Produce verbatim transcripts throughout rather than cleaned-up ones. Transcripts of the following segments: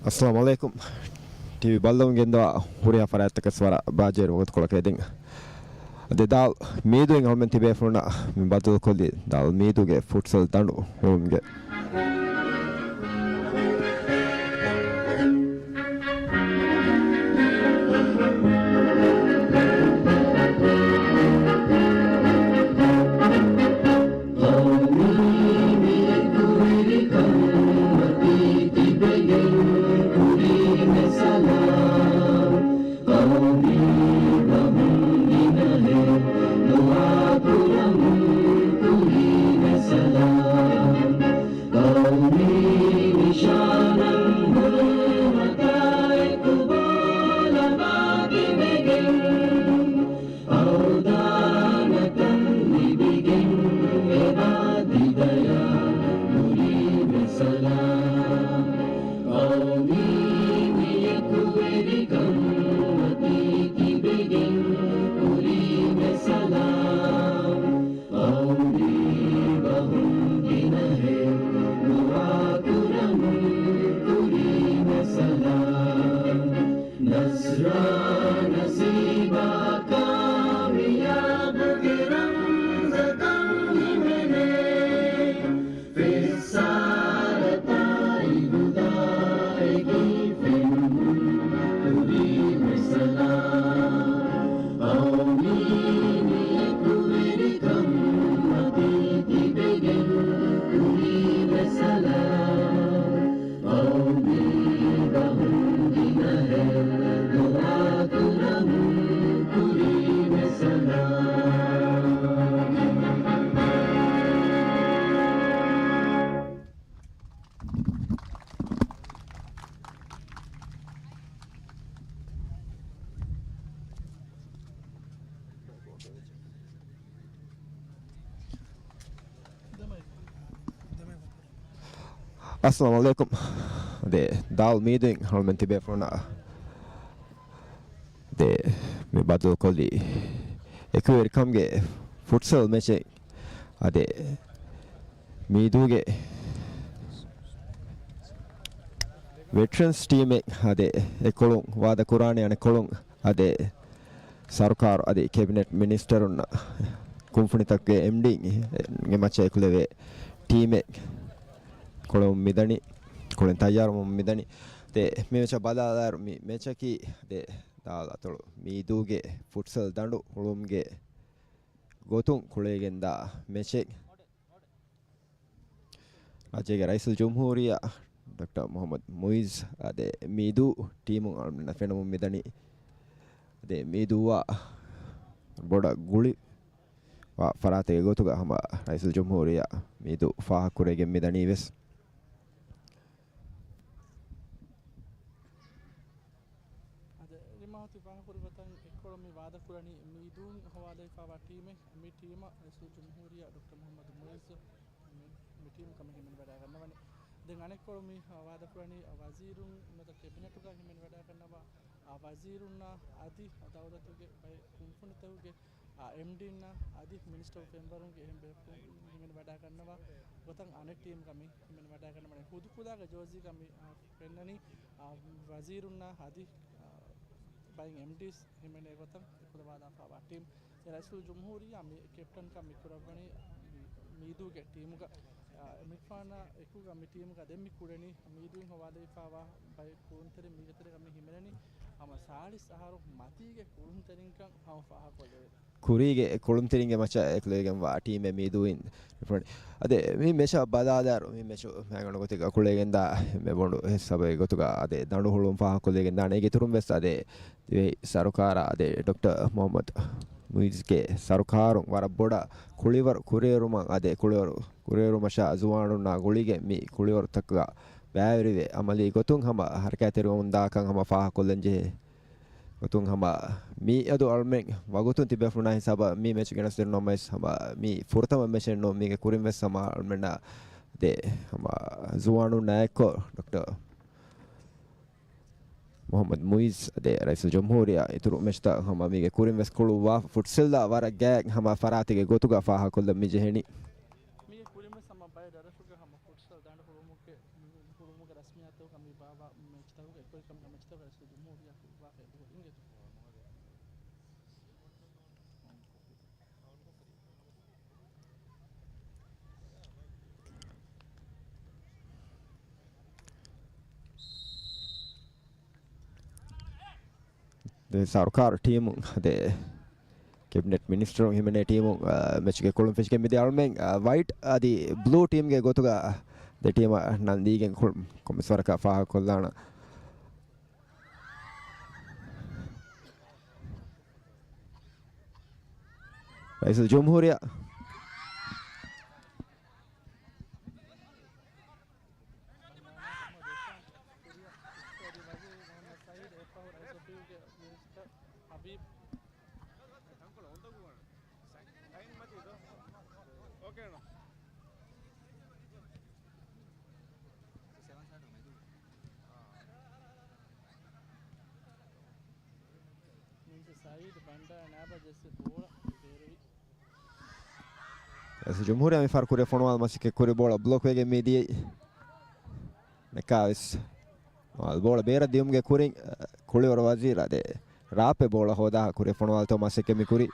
އައްސަލާމު ޢަލައިކުމް. ޓީވީ ބައްލަވަން ގެންދަވާ ހުރިހާ ފަރާތްތަކަށް ވަރަށް ބާއްޖަވެރި ވަގުތުކޮޅަކަށް އެދެން. އަދި ދާލް މީދޫއިން އަހަރުމެން ތިބޭފުޅުންނަށް މި ބައްދަލުކޮށްލީ ދާލް މީދޫގެ ފުޓްސަލް ދަނޑު ހުޅުވުމުގެ ޤައުމީ މި އެކުވެރިކަން މަތީ ތިބެގެން ކުރީމެ ސަލާމް. ޤައުމީ ބަހުން ގިނަހެއް ދުޢާ ކުރަމުން ކުރީމެ ސަލާމް. ޤައުމީ ނިޝާނަން ހުރިހަތާ އެކު ބޯލަމާ ތިބެގެން އަޅުދާނަކަން ލިބިގެން އެބާ ތިދަޔާ ނުރީމެ ސަލާމް. ޤައުމީ މި އެކުވެރިކަން މަތީ ތިބެގެން ކުރީމެ ސަލާމް. ޤައުމީ ބަހުން ގިނަހެއް ދުޢާ ކުރަމުން ކުރީމެ ސަލާމް. ނަޞްރާ ނަސީބާ ކާމިޔާބުގެ ރަމްޒަކަށް ހިމެނޭ. ފިއްސާރަތާއި ހުދާއެކީ ފެނުމުން ކުރީމެ ސަލާމް. ޤައުމީ މި އެކުވެރިކަން މަތީ ތިބެގެން ކުރީމެ ސަލާމް. ޤައުމީ ބަހުން ގިނަހެއް ދުޢާ ކުރަމުން ކުރީމެ ސަލާމް. އައްސަލާމު ޢަލައިކުމް. ދެ ދާލް މީދޫއިން ހަޅުމެން ތިބޭފުޅުންނަށް ދެ މި ބައްދަލުކޮށްލީ އެކުވެރިކަމުގެ ފުޓްސަލް މެޗެއް. އަދެ މީދޫގެ ވެޓްރަންސް ޓީމެއް އަދެ އެކޮޅުން ވާދަ ކުރާނެ އަނެއްކޮޅުން އަދެ ސަރުކާރު އަދި ކެބިނެޓް މިނިސްޓަރުންނަށް ކުންފުނިތަކުގެ އެމްޑީންގެ މައްޗަށް އެކުލެވޭ ޓީމެއް ކުޅެމުން މިދަނީ، ކުޅެން ތައްޔާރުވަމުން މިދަނީ. ދެ މި މެޗަށް ބަލާލާއިރު މި މެޗަކީ ދެ ދާލް އަތޮޅު މީދޫގެ ފުޓްސަލް ދަނޑު ހުޅުމުގެ ގޮތުން ކުޅެވިގެންދާ މެޗެއް. ރާއްޖޭގެ ރައީސުލް ޖުމްހޫރިއްޔާ ޑޮކްޓަރ މުޙައްމަދު މުޢިއްޒު އަދެ މީދޫ ޓީމުން އަޅުމެންނަށް ފެނުމުން މިދަނީ. އަދެ މީދޫއާ ބޮޑަށް ގުޅި ވާ ފަރާތެއްގެ ގޮތުގަ ހަމަ ރައީސުލް ޖުމްހޫރިއްޔާ މީދޫ ފާހަގަކުރެވިގެން މިދަނީ ވެސް. އަދި ރިމާ އޮތީ ފާހަގަކުރި ގޮތަށް އެއްކޮޅުން މި ވާދަކުރަނީ މީދޫން ހަވާލަވެފައިވާ ޓީމެއް. މި ޓީމަށް ރައީސުލް ޖުމްހޫރިއްޔާ ޑޮކްޓަރ މުޙައްމަދު މި، މި ޓީމް ކަމެއް ހިމެނިވަޑައިގަންނަވަނީ. ދެން އަނެއްކޮޅު މި ވާދަފުޅަނީ ވަޒީރުން ނުވަތަ ކެބިނެޓުގަ ހިމެނިވަޑައިގަންނަވާ އާ، ވަޒީރުންނާ އަދި ދައުލަތުގެ ބައެއް ކުންފުނިތަކުގެ، އާ، އެމްޑީންނާ އަދި މިނިސްޓަރ އޮފް އެންވަރުންގެ އެހެން ބޭފުޅުން ހިމެނިވަޑައިގަންނަވާ ގޮތަށް އަނެއް ޓީމްގަ މި ހިމެނިވަޑައިގަންނަވަނީ. ހުދުކުލާގެ ޖޯޒީގަ މި، އާ، ފެންނަނީ، އާ، ވަޒީރުންނާ އަދި، އާ، ބައެއް އެމްޑީސް ހިމެނޭ ގޮތަށް އެކުލަވާލާފައިވާ ޓީމް. ދެން ރައީސުލް ޖުމްހޫރިއްޔާ މި ކެޕްޓަންކަން މި ކުރައްވަނީ މި، މީދޫގެ ޓީމުގަ، އާ، އެމިފާނާ އެކުގަ މި ޓީމުގަ ދެން މި ކުޅެނީ މީދޫއިން ހޮވާލެވިފައިވާ ބައެއް ކުޅުންތެރިން މީގެ ތެރޭގަ މި ހިމެނެނީ ހަމަ ސާޅީސް އަހަރު މަތީގެ ކުޅުންތެރިންކަން ހަމަ ފާހަގަކޮށްލެވޭ. ކުރީގެ ކުޅުންތެރިންގެ މައްޗަށް އެކުލެވިގެންވާ ޓީމެއް މީދޫއިން. އަދި މި މެޗަށް ބަލާލާއިރު، މި މެޗު މައިގަނޑު ގޮތެއްގަ ކުޅެގެންދާ އެންމެ ބޮޑު ސަބަބެއް ގޮތުގަ އަދި ދަނޑު ހުޅުވުން ފާހަގަކޮށްލެގެންދާނެ. އޭގެ އިތުރުން ވެސް އަދި ދިވެހި ސަރުކާރާ އަދި ޑޮކްޓަރ މުހައްމަދު މުއިޒްގެ ސަރުކާރުން ވަރަށް ބޮޑަށް ކުޅިވަރު ކުރިއެރުމަށް އަދި ކުޅިވަރު ކުރިއެރުމަށާ ޒުވާނުންނާ ގުޅިގެން މި ކުޅިވަރުތަކުގަ ބައިވެރިވެ، އަމަލީ ގޮތުން ހަމަ ހަރަކާތްތެރިވަމުންދާކަން ހަމަ ފާހަގަކޮށްލަންޖެހޭ. ގޮތުން ހަމަ މިއަދު އަޅުމެން ވަގުތުން ތިބޭފުޅުންނާ ހިސާބަށް މި މެޗު ގެނެސްދިނުން ނަމަވެސް ހަމަ މީ ފުރަތަމަ މެޗެއް ނޫން. މީގެ ކުރިން ވެސް ހަމަ އަޅުމެންނާ ދެ ހަމަ ޒުވާނުންނާ އެއްކޮށް ޑޮކްޓަރ މުހައްމަދު މުއިޒް ދެ ރައީސުލް ޖުމްހޫރިއްޔާ އިތުރު މެޗްތައް ހަމަ މީގެ ކުރިން ވެސް ކުޅުއްވާ ފުޓްސަލްއާ ވަރަށް ގާތް ހަމަ ފަރާތެއްގެ ގޮތުގަ ފާހަގަކޮށްލަން މި ޖެހެނީ. މީގެ ކުރިން ވެސް ހަމަ ބައެއް ދަރަށުގަ ހަމަ ފުޓްސަލް ދަނޑު ހުޅުވުމުގެ، ހުޅުވުމުގެ ރަސްމިއްޔާތުގަ މި ބާއްވާ މެޗްތަކުގެ އެއްކޮށް ކަމުގެ މެޗްތަކުގަ ރައީސުލް ޖުމްހޫރިއްޔާ ކުޅުއްވާފައި އެބަހުރި އިނގޭތޯ. ދެ ސަރުކާރު ޓީމު ދެ ކެބިނެޓް މިނިސްޓަރުން ހިމެނޭ ޓީމު، އާ، މެޗުގެ ކުޅުން ފެށިގެން މިދިޔަ އަޅުމެން، އާ، ވައިޓް އަދި ބްލޫ ޓީމްގެ ގޮތުގަ ދެ ޓީމަށް ނަން ދީގެން ކުޅު-، ކޮންމެސް ވަރަކަށް ފާހަގަކޮށްލާނަ. ރައީސުލް ޖުމްހޫރިއްޔާ. ސައީދު ބަންޑާ ނާބަ ޖެއްސެ ބޯޅަ ބޭރުވި. ރައީސުލް ޖުމްހޫރިއްޔާ މި ފަހަރު ކުރި ފޮނުވާލުމަށް ސިކެ ކުރި ބޯޅަ ބްލޮކް ވެގެން މި ދިޔައީ. ނެކާވެސް ބޯޅަ ބޭރަށް ދިޔުމުގެ ކުރިން، އަ، ކުޅިވަރު ވަޒީރު އަދި ރާޕެ ބޯޅަ ހޯދާ ކުރި ފޮނުވާލުތޯ މަސެކެ މި ކުރި.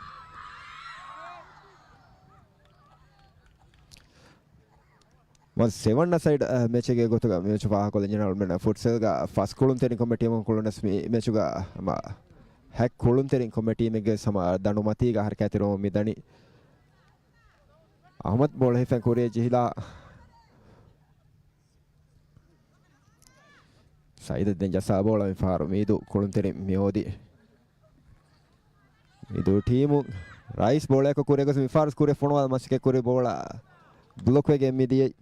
މަސް ސެވަން އަ ސައިޑް، އަ، މެޗެއްގެ ގޮތުގަ މި މެޗު ފާހަގަކޮށްލަން ޖެހޭ އަޅުމެންނަށް ފުޓްސަލްގަ ފަސް ކުޅުންތެރިން ކޮންމެ ޓީމުން ކުޅުނަސް މި މެޗުގަ ހަމަ ހަތް ކުޅުންތެރިން ކޮންމެ ޓީމެއްގެ ހަމަ ދަނޑު މަތީގަ ހަރަކާތްތެރިވަމުން މި ދަނީ. އަހުމަދު ބޯޅަ ހިފެން ކުރިއަށް ޖެހިލާ. ސައީދަށް ދެން ޖައްސާ ބޯޅަ މި ފަހަރު މީދޫ ކުޅުންތެރިން މި ހޯދި. މީދޫ ޓީމު ރައީސް ބޯޅަޔަކު ކުރިއަށް ގޮސް މި ފަހަރު ކުރި ފޮނުވާލުމަށް ސިކެ ކުރި ބޯޅަ ބްލޮކް ވެގެން މި ދިޔައީ.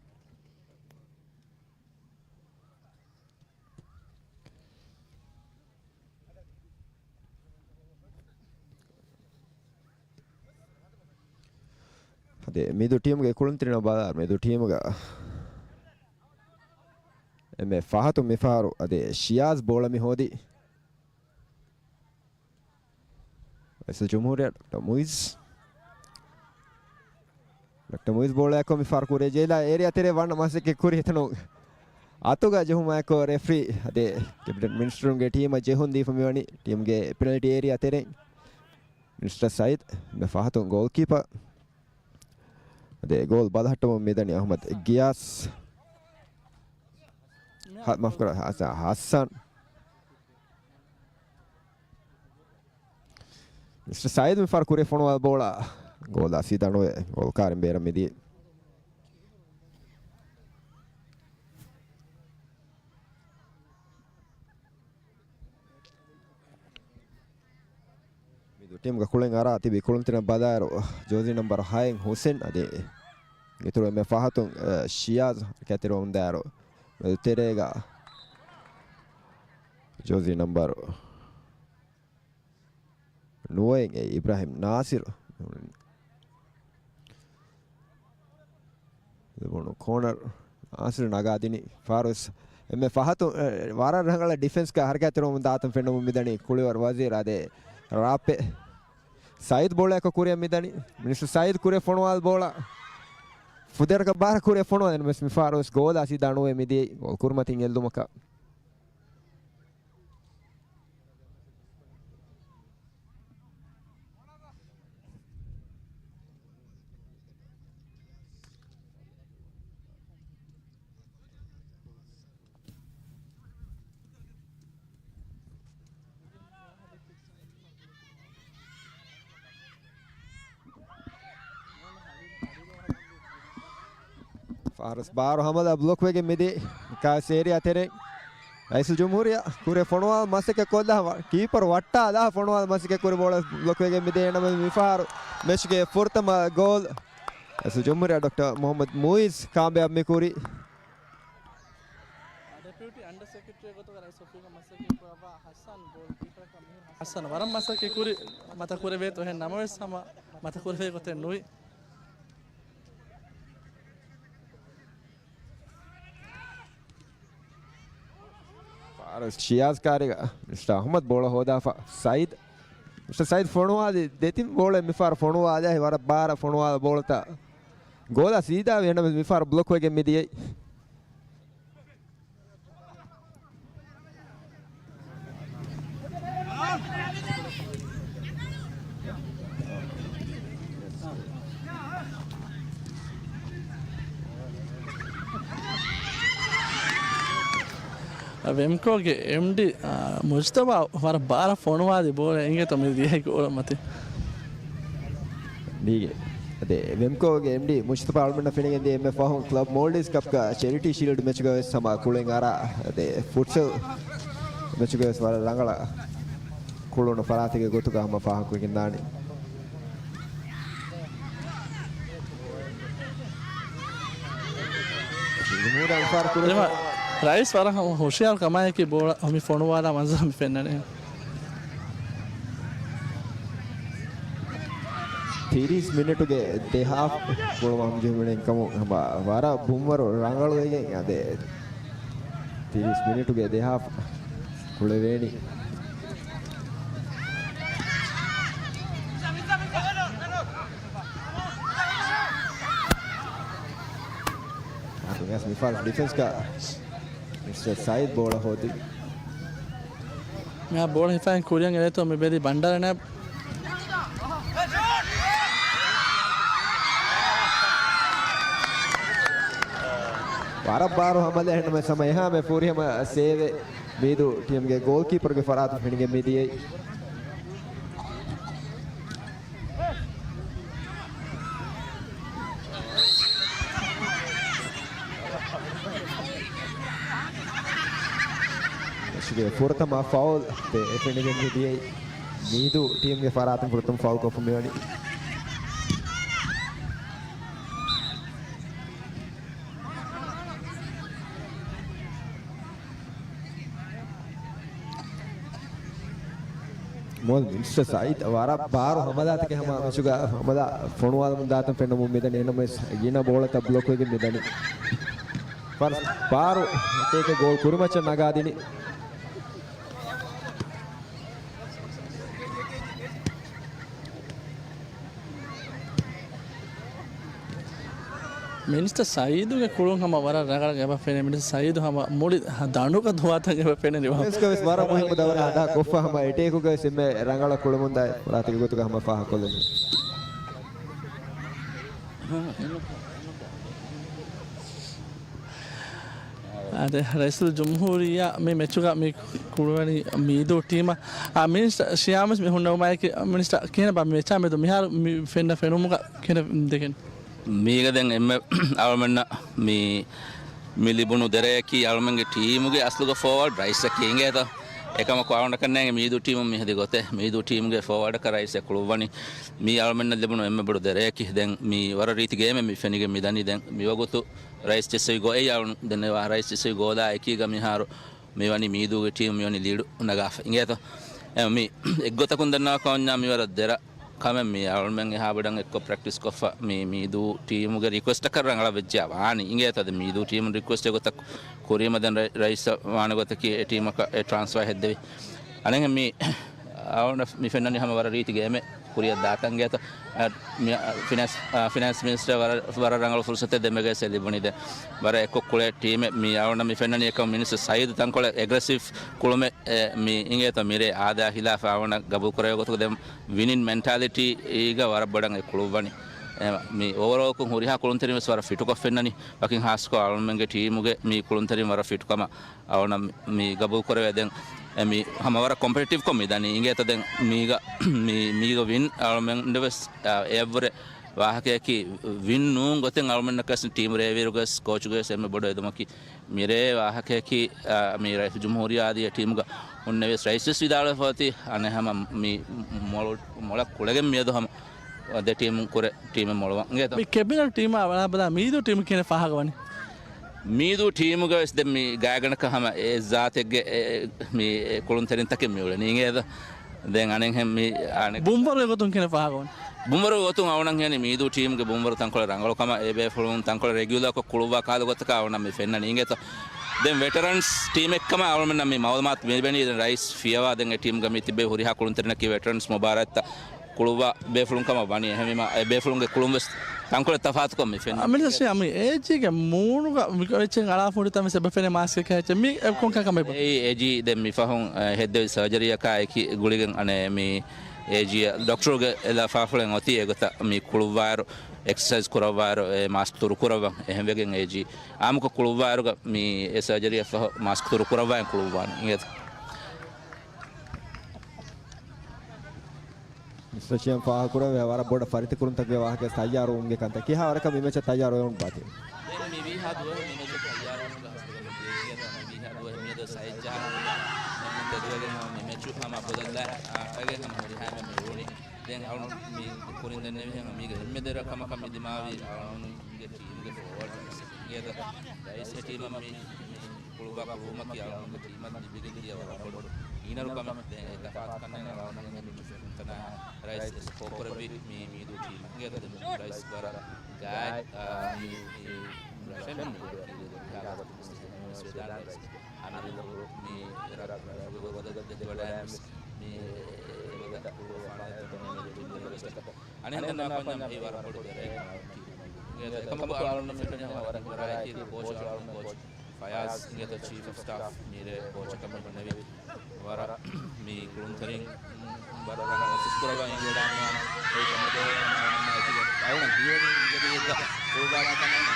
އަދި މިދު ޓީމުގެ ކުޅުންތެރިންނަށް ބަލާ، މިދު ޓީމުގަ އެންމެ ފަހަތުން މިފަހަރު އަދި ޝިޔާޒް ބޯޅަ މި ހޯދި. ރައީސުލް ޖުމްހޫރިއްޔާ ޑޮކްޓަރ މުއިޒް. ޑޮކްޓަރ މުއިޒް ބޯޅަޔަކު މި ފަހަރު ކުރިއަށް ޖެހިލާ އޭރިއާ ތެރޭ ވަން މަސައްކަތް ކުރި އެތަނުން އަތުގަ ޖެހުމާއެކު ރެފްރީ އަދި ކެބިނެޓް މިނިސްޓަރުންގެ ޓީމަށް ޖެހުން ދީފަ މިވަނީ ޓީމްގެ ޕެނަލްޓީ އޭރިއާ ތެރެއިން. މިނިސްޓަރ ސައީދު މި ފަހަތުން ގޯލްކީޕަރ. އަދި ގޯލް ބަލަހައްޓަމުން މިދަނީ އަހުމަދު ގިޔާސް. ހަ-، މާފުކުރާ، ހަ-، ހަސަން. މިސްޓަރ ސައީދު މި ފަހަރު ކުރި ފޮނުވާ ބޯޅަ ގޯލާ ސީދާ ނުވެ ގޯލް ކާރިން ބޭރަށް މިދިޔަ. މި ދު ޓީމްގެ ކުޅެން އަރާ ތިބި ކުޅުންތެރިން ބަލާއިރު، ޖޯޒީ ނަމްބަރު ހައެއް ހުސެން އަދި އިތުރު އެންމެ ފަހަތުން، އަ، ޝިޔާޒް ކަތިރުވަމުންދާއިރު، މެދުތެރޭގަ ޖޯޒީ ނަމްބަރު ނުވައެއް އެ އިބްރާހިމް ނާސިރު. ލިބުނު ކޯނަރ އާސިރު ނަގާދިނީ. ފާރުސް އެންމެ ފަހަތު، އެ، ވަރަށް ރަނގަޅަށް ޑިފެންސްގަ ހަރަކާތްތެރިވަމުން ދާތަން ފެންނަމުން މިދަނީ ކުޅިވަރު ވަޒީރާ ދޭ ރާޕެ. ސައީދު ބޯޅައަކަށް ކުރިއަށް މިދަނީ. މިނިސްޓަރ ސައީދު ކުރިއަށް ފޮނުވާލި ބޯޅަ. ފުދޭވަރަކަށް ބާރަށް ކުރިއަށް ފޮނުވާލި ނަމަވެސް މި ފާރުސް ގޯލާ ސީދާ ނުވެ މިދިޔައީ ގޯލް ކުރިމަތިން އެއްލުމަކަށް. ފާރުސް ބާރު ހަމަލާ ބްލޮކް ވެގެން މިދި ކާސް އޭރިއާ ތެރެއިން. ރައީސުލްޖުމްހޫރިއްޔާ ކުރި ފޮނުވާލު މަސައްކަތް ކޮށްލާ، ކީޕަރު ވައްޓާލާ ފޮނުވާލު މަސައްކަތް ކުރި ބޯޅަ ބްލޮކް ވެގެން މިދި. އެނަމަ މިފަހަރު މެޗުގެ ފުރަތަމަ ގޯލް ރައީސުލްޖުމްހޫރިއްޔާ ޑޮކްޓަރ މުޙައްމަދު މުއިއްޒު ކާމިޔާބު މި ކުރީ. ޑެޕިއުޓީ އަންޑަރ ސެކްރެޓަރީ ގޮތުގަ ރައީސް އޮފީހުގަ މަސައްކަތް ކުރައްވާ ހަސަން ގޯލް ކީޕަރަކަށް މިހުރި ހަސަން ވަރަށް މަސައްކަތް ކުރި މަތަ ކުރެވޭތޯ އެހެން ނަމަވެސް ހަމަ މަތަ ކުރެވޭ ގޮތެއް ނުވި. ފާރުސް ޝިޔާޒް ކާރިގަ މިސްޓަރ އަޙްމަދު ބޯޅަ ހޯދާފަ. ސައީދު، މިސްޓަރ ސައީދު ފޮނުވާލި ދެތިން ބޯޅަ މިފާރު ފޮނުވާލި ވަރަށް ބާރަށް ފޮނުވާލި ބޯޅަތައް ގޯލާ ސީދާވި އެނަމެ މިފާރު ބްލޮކް ވެގެން މިދިޔައީ. ވެމްކޯގެ އެމްޑީ، އާ، މުޖްތަބާ ވަރަށް ބާރަށް ފޮނުވާލި ބޯޅަ އިނގޭތޯ މި ދިޔައީ ގޯލަށް މަތި. މީގެ އަދެ ވެމްކޯގެ އެމްޑީ މުޖްތަބާ އަޅުމެންނަށް ފެނިގެންދިޔަ އެންމެ ފަހުން ކްލަބް މޯލްޑިވްސް ކަޕްގަ ޗެރިޓީ ޝީލްޑް މެޗުގަ ވެސް ހަމަ ކުޅެން އަރާ އަދެ ފުޓްސަލް މެޗުގަ ވެސް ވަރަށް ރަނގަޅަށް ކުޅުނު ފަރާތެއްގެ ގޮތުގަ ހަމަ ފާހަގަކޮށްގެންދާނެ. ރައީސް ވަރަށް ހުޝިޔާރު ކަމާއެކީ ބޯޅަ މި ފޮނުވާލާ މަންޒަރު މި ފެންނަނީ. ތިރީސް މިނެޓުގެ ދެ ހާފް ކުޅަވާން ޖެހުނެއްކަމުން ހަމަ ވަރަށް ބުންވަރު ރަނގަޅުވެގެން އަދެ ތިރީސް މިނެޓުގެ ދެ ހާފް ކުޅެވޭނީ. އާ، މިފާރު ޑިފެންސްގަ މިސްޓަރ ސައީދު ބޯޅަ ހޯދި. މިހާ ބޯޅަ ހިފައިން ކުރިއަށް އެޅޭތޯ މި ބެލި ބަންޑާރަ ނާއިބް. ވަރަށް ބާރު ހަމަލެއް ހެންނަމެ ސަމަ އެހާމެ ފުރިހަމަ ސޭވެ މީދޫ ޓީމްގެ ގޯލްކީޕަރުގެ ފަރާތުން ފެނިގެން މިދިޔައީ. މެޗުގެ ފުރަތަމަ ފައުލް ދެ ފެނިގެން މިދިޔައީ. މީދޫ ޓީމްގެ ފަރާތުން ފުރަތަމަ ފައުލް ކޮށްފަ މިވަނީ. މިސްޓަރ ސައީދު ވަރަށް ބާރު ހަމަލާތަކެއް ހަމަ މެޗުގަ ހަމަލާ ފޮނުވާލަމުން ދާތަން ފެންނަމުން މިދަނީ. އެނަމެސް ގިނަ ބޯޅަތައް ބްލޮކް ވެގެން މިދަނީ. ފަރަސް ބާރު އެކޭކަ ގޯލް ކުރިމައްޗަށް ނަގާދިނީ. މިނިސްޓަރ ސައީދުގެ ކުޅުން ހަމަ ވަރަށް ރަނގަޅަށް އެބަ ފެނޭ. މިނިސްޓަރ ސައީދު ހަމަ މުޅި ދަނޑުގަ ދުވާތަން އެބަ ފެނެނީ. ވެސް ވަރަށް މުހިއްމު ދައުރެއް ހަދާ ކޮށްފަ ހަމަ އެޓޭކުގަ ވެސް އެންމެ ރަނގަޅަށް ކުޅެމުންދާ ފަރާތެއްގެ ގޮތުގަ ހަމަ ފާހަގަކޮށްލެވުނީ. އާދެ، ރައީސުލްޖުމްހޫރިއްޔާ މި މެޗުގަ މި ކުޅުވަނީ މީދޫ ޓީމަށް. އާ، މިނިސްޓަރ ޝިޔާމް މި ހުންނަވުމާއެކީ، މިނިސްޓަރ ކިހިނެއްބާ މި މެޗާ މެދު މިހާރު މި ފެންނަ ފެނުމުގަ ކިހިނެއް ދެކެން؟ މީގަ ދެން އެންމެ އަޅުމެންނަށް މި، މި ލިބުނު ދެރަޔަކީ އަޅުމެންގެ ޓީމުގެ އަސްލުގަ ފޯވާޑް ރައީސަކީ އިނގޭތަ؟ އެކަމަކު އަޅުގަނޑަކަށް ނޭނގެ މީދޫ ޓީމުން މިހަދި ގޮތެއް. މީދޫ ޓީމުގެ ފޯވާޑަކަށް ރައީސެއް ކުޅުއްވަނީ. މީ އަޅުމެންނަށް ލިބުނު އެންމެ ބޮޑު ދެރަޔަކީ. ދެން މީ ވަރަށް ރީތި ގޭމެއް މި ފެނިގެން މި ދަނީ. ދެން މިވަގުތު ރައީސް ޖެއްސެވި ގޮ، އެއީ އަޅުން ދެންނެވާ ރައީސް ޖެއްސެވި ގޯލާ އެކީގަ މިހާރު މިވަނީ މީދޫގެ ޓީމު މިވަނީ ލީޑު ނަގާފަ އިނގޭތަ؟ އެ، މި އެއްގޮތަކުން ދަންނަވާ ކަމަންޏާ މިވަރަށް ދެރަ ކަމެއް މި އަޅުމެން އެހާ ބޮޑަށް އެއްކޮށް ޕްރެކްޓިސް ކޮށްފަ މި މީދޫ ޓީމުގެ ރިކުއެސްޓަކަށް ރަނގަޅަށް ވެއްޖެއްޔާ ވާނީ. އިނގޭތަ ދެން މީދޫ ޓީމުން ރިކުއެސްޓެއް ގޮތަށް ކުރީމަ ދެން ރައި-، ރައީސް ވާނެ ގޮތަކީ އެ ޓީމަކަށް އެ ޓްރާންސްފާ ހެއްދެވި. އަނެއްހެން މި އަޅުގަނޑަށް މި ފެންނަނީ ހަމަ ވަރަށް ރީތި ގޭމެއް ކުރިއަށް ދާތަން އިނގޭތަ. އަ، މި، އަ، ފިނޭންސް، އަ، ފިނޭންސް މިނިސްޓަރ ވަރަށް، ވަރަށް ރަނގަޅު ފުރުސަތެއް ދެމެގޭސް ލިބުނީ ދެން. ވަރަށް އެއްކޮށް ކުޅޭ ޓީމެއް މި އަޅުގަނޑަށް މި ފެންނަނީ އެކަމަ މިނިސްޓަރ ސައީދު ތަންކޮޅެއް އެގްރެސިވް ކުޅުމެއް އެ، މި އިނގޭތޯ މިރޭ އާދައާ ހިލާފަށް އަޅުގަނޑަށް ގަބޫލުކުރެވޭ ގޮތުގަ ދެން ވިނިން މެންޓާލިޓީގަ ވަރަށް ބޮޑަށް އެ ކުޅުއްވަނީ. އެ، މި އޯވަރޯލްކޮށް ހުރިހާ ކުޅުންތެރިން ވެސް ވަރަށް ފިޓުކޮށް ފެންނަނީ. ވަކިން ހާއްސަކޮށް އަޅުމެންގެ ޓީމުގެ މި ކުޅުންތެރިން ވަރަށް ފިޓުކަމަށް އަޅުގަނޑަށް މި ގަބޫލުކުރެވޭ ދެން. އެ، މި ހަމަ ވަރަށް ކޮމްޕެޓިޓިވްކޮށް މި ދަނީ. އިނގޭތޯ ދެން މީގަ، މި، މީގަ ވިން އަޅުމެން ވެސް، އާ، އެއަށްވުރެ ވާހަކަޔަކީ ވިން ނޫން ގޮތެއް އަޅުމެންނަކަށް ޓީމު ރޭވިއިރުގަސް ކޯޗުގަސް އެންމެ ބޮޑު އެދުމަކީ މިރޭ ވާހަކަޔަކީ، އާ، މި ރައީސުލްޖުމްހޫރިއްޔާ އަދި އެ ޓީމުގަ ހުންނެވިޔަސް ރައީސް ވެސް ވިދާޅުވެފަ އޮތީ އަނެއް ހަމަ މި މޮޅު، މޮޅަށް ކުޅެގެން މިއަދު ހަމަ ދެ ޓީމުން ކުރެ ޓީމެއް މޮޅުވަން. އިނގޭތޯ؟ މި ކެބިނަޓް ޓީމާ ބަލާ ބަލާ މީދޫ ޓީމު ކިހިނެއް ފާހަގަވަނީ؟ މީދޫ ޓީމުގަ ވެސް ދެން މި ގާތްގަނޑަކަށް ހަމަ އެ ޒާތެއްގެ އެ، މި ކުޅުންތެރިންތަކެއް މި އުޅެނީ. އިނގޭތޯ؟ ދެން އަނެއްހެން މި އަނެއް ބުންވަރުގެ ގޮތުން ކިހިނެއް ފާހަގަވަނީ؟ ބުންވަރުގެ ގޮތުން އަޅުގަނޑަށް ހިޔަނީ މީދޫ ޓީމުގެ ބުންވަރު ތަންކޮޅެއް ރަނގަޅު ކަމަށް، އެ ބޭފުޅުން ތަންކޮޅެއް ރެގިއުލާކޮށް ކުޅުއްވާ ކަހަލަ ގޮތަކަށް އަޅުގަނޑަށް މި ފެންނަނީ. އިނގޭތޯ؟ ދެން ވެޓަރަންސް ޓީމެއްކަމަށް އަޅުގަނޑަށް މި މައުލޫމާތު މި ލިބެނީ. ދެން ރައީސް ފިޔަވާ ދެން އެ ޓީމުގަ މި ތިބޭ ހުރިހާ ކުޅުންތެރިންނަކީ ވެޓަރަންސް މުބާރާތްތައް ކުޅުއްވާ ބޭފުޅުން ކަމަށް ވަނީ. އެހެންވީމަ އެ ބޭފުޅުންގެ ކުޅުން ވެސް ތަންކޮޅެއް ތަފާތުކޮށް މި ފެންނަނީ. މިނިސްޓަރ ޝިޔާމް، އޭޖީގެ މޫނުގަ މި އެއްޗެއް އަޅާފަ ހުރިތާ މި ސެބަފެނެ މާސްކެއް ކަހައްޗެއް މި އެ ކޮންކަހަލަ ކަމެއް؟ އެއީ އޭޖީ ދެން މި ފަހުން، އެ، ހެއްދެވި ސަރޖަރީއަކާ އެކި ގުޅިގެން އަނެއް މި އޭޖީ ޑޮކްޓަރުގެ ލަފާފުޅެއް އޮތީ އެގޮތަށް މި ކުޅުއްވާއިރު އެކްސަސައިޒް ކުރައްވާއިރު އެ މާސްކް ތުރު ކުރައްވަން. އެހެންވެގެން އޭޖީ އާއްމުކޮށް ކުޅުއްވާއިރުގަ މި އެ ސަރޖަރީއަށްފަހު މާސްކް ތުރު ކުރައްވާއިން ކުޅުއްވާނެ. އިނގޭތަ؟ މިސްޓަރ ޝިޔާމް ފާހަގަކުރެއްވި ވަރަށް ބޮޑަށް ފަރިތި ކުރުންތަކުގެ ވާހަކަ ތައްޔާރުވުމުގެ ކަންތައް. ކިހާ ވަރަކަށް މި މެޗަށް ތައްޔާރުވެވުނު ބާތިލް؟ ދެން މި ވީހާ ދުވަހެއް މި މެޗަށް ތައްޔާރުވުމުގެ ހަސަތަ މި ވީހާ ދުވަހެއް މިއަދު ސައި ޖަހާނު ތެދުވެގެން ހަމަ މި މެޗު ހަމަ ބޮލަށްލާ އަގެ ހަމަ ހުރިހާމެ މި ވުނީ. ދެން އަޅުން މި ކުރިން ދެންނެވިހެން މީގެ އެންމެ ދެރަ ކަމަކަށް މި ދިމާވީ އަޅުންގެ ޓީމުގެ ފޯވަޑް އިނގޭތަ ރައީސް އެ ޓީމަށް މި، މި ކުޅުއްވާ ކުޅުވުމަކީ އަޅުންގެ ޓީމަށް ލިބިގެން ދިޔަ ވަރަށް ބޮޑު އީނަރުކަމެއް. ދެން އެ ތަފާތުކަންނޭނގެ އަޅުން މި ފެންތަނާ ރައީސް އެސް ކޯކުރެއްވި މި މީދޫ ޓީމަށް އިނގޭތަ ދެން ރައީސް ވަރަށް ގާތް، އާ، މި، މި ރަށެއް މި ވެދާނެ ރައީސް. އަމިއްލަ މި ރަށުގެ ވަދަ ދެއްވަޑައި މި އެ ވަދަ ކުޅުވާ ފާނައިތަ މި އަނެއް ދަންނާފަންޏާ މި ވަރަށް ބޮޑު ދެރައެއް ޓީމު. އެކަމަކު އަޅުން ފެންނަނީ ވަރަށް ވަރައިތީ ކޯޗް އަޅުން ކޯޗް ފަޔާޒް އިނގޭތަ ޗީފް އޮފް ސްޓާފް މިރޭ ކޯޗަކަށް މި ހުންނެވި. ވަރަށް މި ކުޅުންތެރިން ވަރަށް ރަނގަޅަށް އެސިސްޓް ކުރައްވާ އިނގިލަންޑު އެ ކަމުގެ އަޅުން ދިވެހި އިނގިލިއްޔަށް ކުޅުވާ ކަމަށް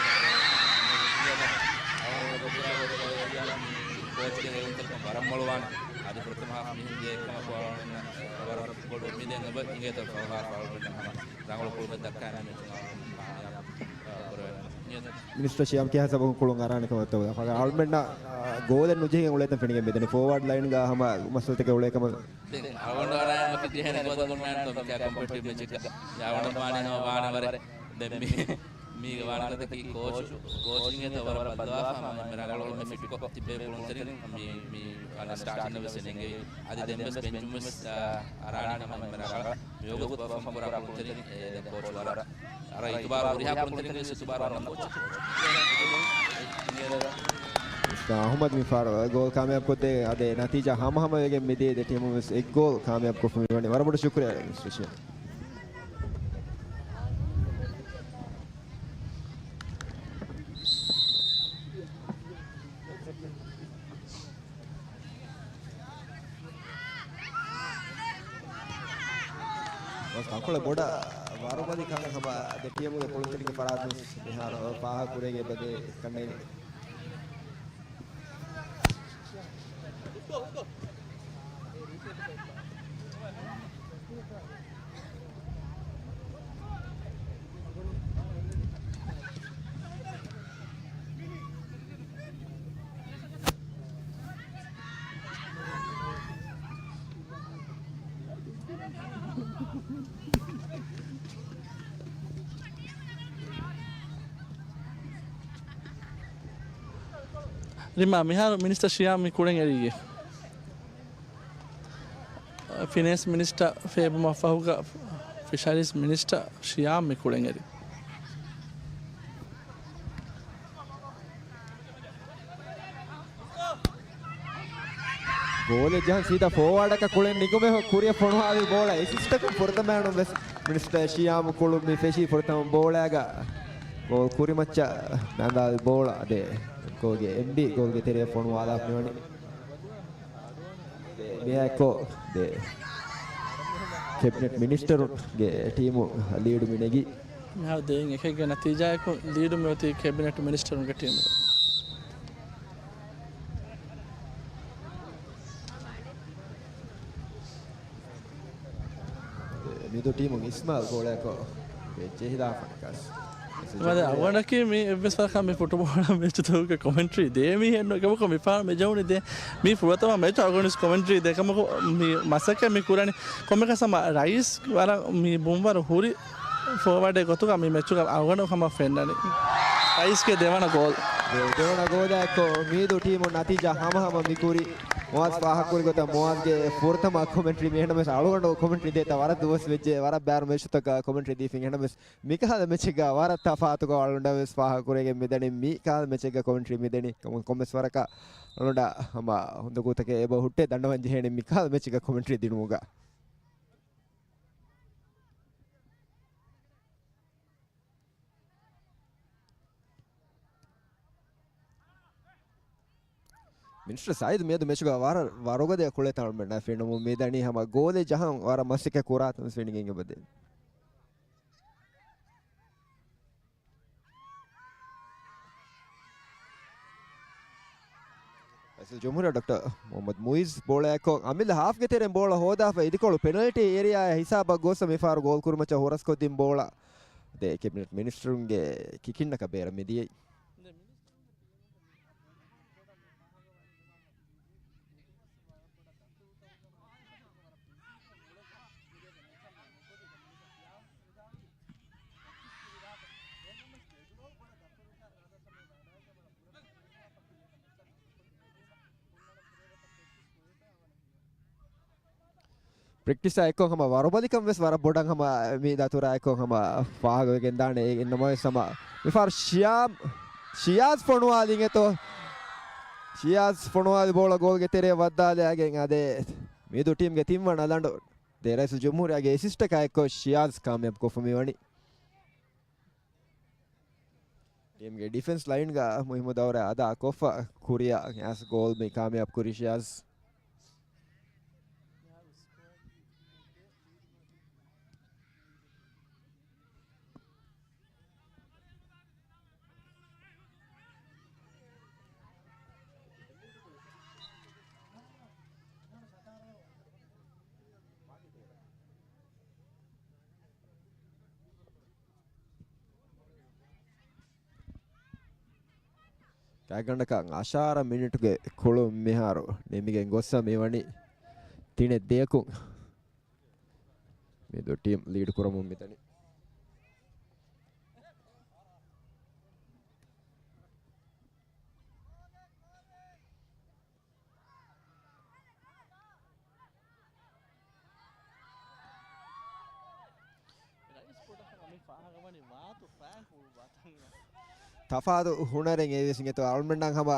ކޯޗްގެ ކުޅުންތެރިކަން ވަރަށް މޮޅުވާނެ. އަދި ފުރަތަމަ ހާފް މިހެން ދިޔަ އެކަމަކު އަޅުން ވަރަށް ބޮޑު އުއްމީދެއް އެބަ އިނގޭތޯ ފަހު ހާފް އަޅުން ހަމަ ރަނގަޅު ކުޅުމެއް ދައްކާ މި މެޗު ކާމިޔާބު ކުރެވޭނެ. މިނިސްޓަރ ޝިޔާމް ކިހާ ސަބަބުން ކުޅުން އަރާނެ ކަމަށް އޮތްތޯ؟ އަޅުމެންނަށް ގޯލެއް ނުޖެހިގެން އުޅޭތަން ފެނިގެން މިދަނީ. ފޯވާޑް ލައިންގަ ހަމަ މައްސަލަތަކެއް އުޅޭ ކަމަށް. ދެން އަޅުގަނޑު އަރާ އެއް މަތި ޖެހޭނެ ގޯލެއް ނޫން ނާންތޯ މިކާ ކޮމްޕެޓިޓިވް މެޗެއްގަ. އަޅުގަނޑު ވާނީ ހަމަ ވާނެ ވަރެއް. ދެން މި، މީގެ ވާނެ ގޮތަކީ ކޯޗު، ކޯޗިން އެތަ ވަރަށް ބައްލަވާފަ ހަމަ އެންމެ ރަނގަޅު އެންމެ ފިޓްކޮށް ތިބޭ ކުޅުންތެރިން މި، މި އަނެއް ސްޓާޓިން ވެސް އެނގެވި. އަދި ދެން ވެސް ބެންޗުން ވެސް، އާ، އަރާނީ ހަމަ އެންމެ ރަނގަޅަށް މިވަގުތު ޕަރފޯމް ކުރާ ކުޅުންތެރިން އެ ދެން ކޯޗު ވަރަށް އަރަ އިތުބާރު ހުރިހާ ކުޅުންތެރިންގެ ވެސް އިތުބާރު އޮންނަ ކޯޗެއް. މިސްޓަރ އަހުމަދު މި ފާރު ގޯލް ކާމިޔާބު ކޮށްދޭ އަދި ނަތީޖާ ހަމަހަމަ ވެގެން މިދިޔަ ދެ ޓީމުން ވެސް އެއް ގޯލް ކާމިޔާބު ކޮށްފަ މިވަނީ. ވަރަށް ބޮޑަށް ޝުކުރިއްޔާ މިސްޓަރ ޝިޔާމް. ތަންކޮޅެއް ބޮޑަށް ވަރުބަލި ކަން ހަމަ ދެ ޓީމުގެ ކުޅުންތެރިންގެ ފަރާތުން މިހާރު ފާހަގަކުރެވި އެބަދޭ ކަންނޭނގެ. ރިމާ، މިހާރު މިނިސްޓަރ ޝިޔާމް މި ކުޅެން އެރީގެ. ފިނޭންސް މިނިސްޓަރ ފޭބުމަށް ފަހުގަ ފިޝަރީޒް މިނިސްޓަރ ޝިޔާމް މި ކުޅެން އެރި. ބޯލެއް ޖަހަން ސީދާ ފޯވާޑަކަށް ކުޅެން ނިކުމެ ކުރިއަށް ފޮނުވާލި ބޯޅަ އެސިސްޓަކުން ފުރަތަމަ އަޅުން ވެސް މިނިސްޓަރ ޝިޔާމް ކުޅުން މި ފެށީ ފުރަތަމަ ބޯޅައިގަ ގޯލް ކުރިމައްޗަށް ނަންދާލި ބޯޅަ ދެ ގޯލްގެ އެމްޑީ ގޯލްގެ ތެރެއަށް ފޮނުވާލާފަ މިވަނީ. މިއާއެއްކޮށް ދެ ކެބިނެޓް މިނިސްޓަރުންގެ ޓީމު ލީޑު މި ނެގި. މިހާރު ދެއިން އެކެއްގެ ނަތީޖާއަކުން ލީޑު މި އޮތީ ކެބިނެޓް މިނިސްޓަރުންގެ ޓީމުގަ. މިދު ޓީމުން އިސްމާލް ގޯޅައަކު ޖެހިލާފަނިކަސް. މަދެ އަވަނަކީ މި އެއްވެސް ވަރަކަށް މި ފުޓުބޯޅަ މެޗުތަކުގެ ކޮމެންޓްރީ ދޭ މީހެއް ނޫން. އެކަމަކު މިފަހަރު މި ޖެހުނީ ދޭ މީ ފުރަތަމަ މެޗު އަޅުގަނޑު ވެސް ކޮމެންޓްރީ ދޭ. އެކަމަކު މި މަސައްކަތް މި ކުރަނީ ކޮންމެ ކަސް ހަމަ ރައީސް ވަރަށް މި ބުންވަރު ހުރި ފޯވާޑެއް ގޮތުގަ މި މެޗުގަ އަޅުގަނޑު ހަމަ ފެންނަނީ. ރައީސްގެ ދެވަނަ ގޯލް. ދެ-، ދެވަނަ ގޯލާއެކު މީދު ޓީމު ނަތީޖާ ހަމަހަމަ މި ކުރި. މުއާޒް ފާހަގަކުރި ގޮތަށް މުއާޒްގެ ފުރަތަމަ ކޮމެންޓްރީ މި އެހެންނަމަވެސް އަޅުގަނޑު ކޮމެންޓްރީ ދޭތަ ވަރަށް ދުވަސް ވެއްޖެ، ވަރަށް ބޭރު މެޗުތަކަށް ކޮމެންޓްރީ ދީފިން. އެހެންނަމަވެސް މިކަހަލަ މެޗެއްގަ ވަރަށް ތަފާތުކޮށް އަޅުގަނޑަށް ވެސް ފާހަގަ ކުރެގެން މިދަނީ. މި ކަހަލަ މެޗެއްގަ ކޮމެންޓްރީ މިދެނީ. ކޮން-، ކޮންމެސް ވަރަކަށް އަޅުގަނޑަށް ހަމަ ހުނދަގޫތަކެއް އެބަ ހުއްޓޭ ދަންނަވަން ޖެހޭނެ މި ކަހަލަ މެޗެއްގަ ކޮމެންޓްރީ ދިނުމުގަ. މިނިސްޓަރ ސައީދު މިއަދު މެޗުގަ ވަރަށް ވަރުގަދަ ކުޅޭ ތަޅުމެންނާ ފެނުމުން މިދަނީ ހަމަ ގޯލެއް ޖަހަން ވަރަށް މަސައްކަތް ކުރާތަން ފެނިގެން އެބަދޭ. ރައީސުލްޖުމްހޫރިއްޔާ ޑޮކްޓަރ މުޙައްމަދު މުޢިއްޒު ބޯޅައަކު އަމިއްލަ ހާފްގެ ތެރެއިން ބޯޅަ ހޯދާފަ އިދިކޮޅު ޕެނަލްޓީ އޭރިއާއާ ހިސާބަށް ގޮއްސަ މިފަހަރު ގޯލް ކުރުމަށް ހުރަސްކޮށްދިން ބޯޅަ ދެ ކެބިނެޓް މިނިސްޓަރުންގެ ކިކިންނަކަށް ބޭރަށް މިދިޔައީ. ޕްރެކްޓިސާ އެއްކޮށް ހަމަ ވަރުބަލިކަން ވެސް ވަރަށް ބޮޑަށް ހަމަ މި ދަތުރާ އެއްކޮށް ހަމަ ފާހަގަވެގެން ދާނެ. އެއް ނަމަވެސް ހަމަ މިފަހަރު ޝިޔާމް، ޝިޔާޒް ފޮނުވާލިން އެތޯ. ޝިޔާޒް ފޮނުވާލި ބޯޅަ ގޯލްގެ ތެރެއަށް ވައްދާލާގެން އާދޭ. މިދު ޓީމްގެ ތިންވަނަ ލަނޑު ދެ ރައީސުލްޖުމްހޫރިއްޔާގެ އެސިސްޓަކާ އެއްކޮށް ޝިޔާޒް ކާމިޔާބު ކޮށްފަ މިވަނީ. ޓީމްގެ ޑިފެންސް ލައިންގަ މުހިއްމު ދައުރެއް އަދާ ކޮށްފަ ކުރިއަށް އައިސް ގޯލް މި ކާމިޔާބު ކުރި ޝިޔާޒް. ގާތްގަނޑަކަށް އަށާރަ މިނިޓުގެ ކުޅުން މިހާރު ނިމިގެން ގޮއްސަ މިވަނީ ތިނެއް ދެއަކުން. މިދު ޓީމް ލީޑް ކުރަމުން މިދަނީ. ރައީސް ކުޑަ މި ފާހަގަވަނީ ވާތު ފައިން ކުޅު ވާތަން. ތަފާތު ހުނަރެއް އެވެސް އިނގޭތޯ. އަޅުމެންނަށް ހަމަ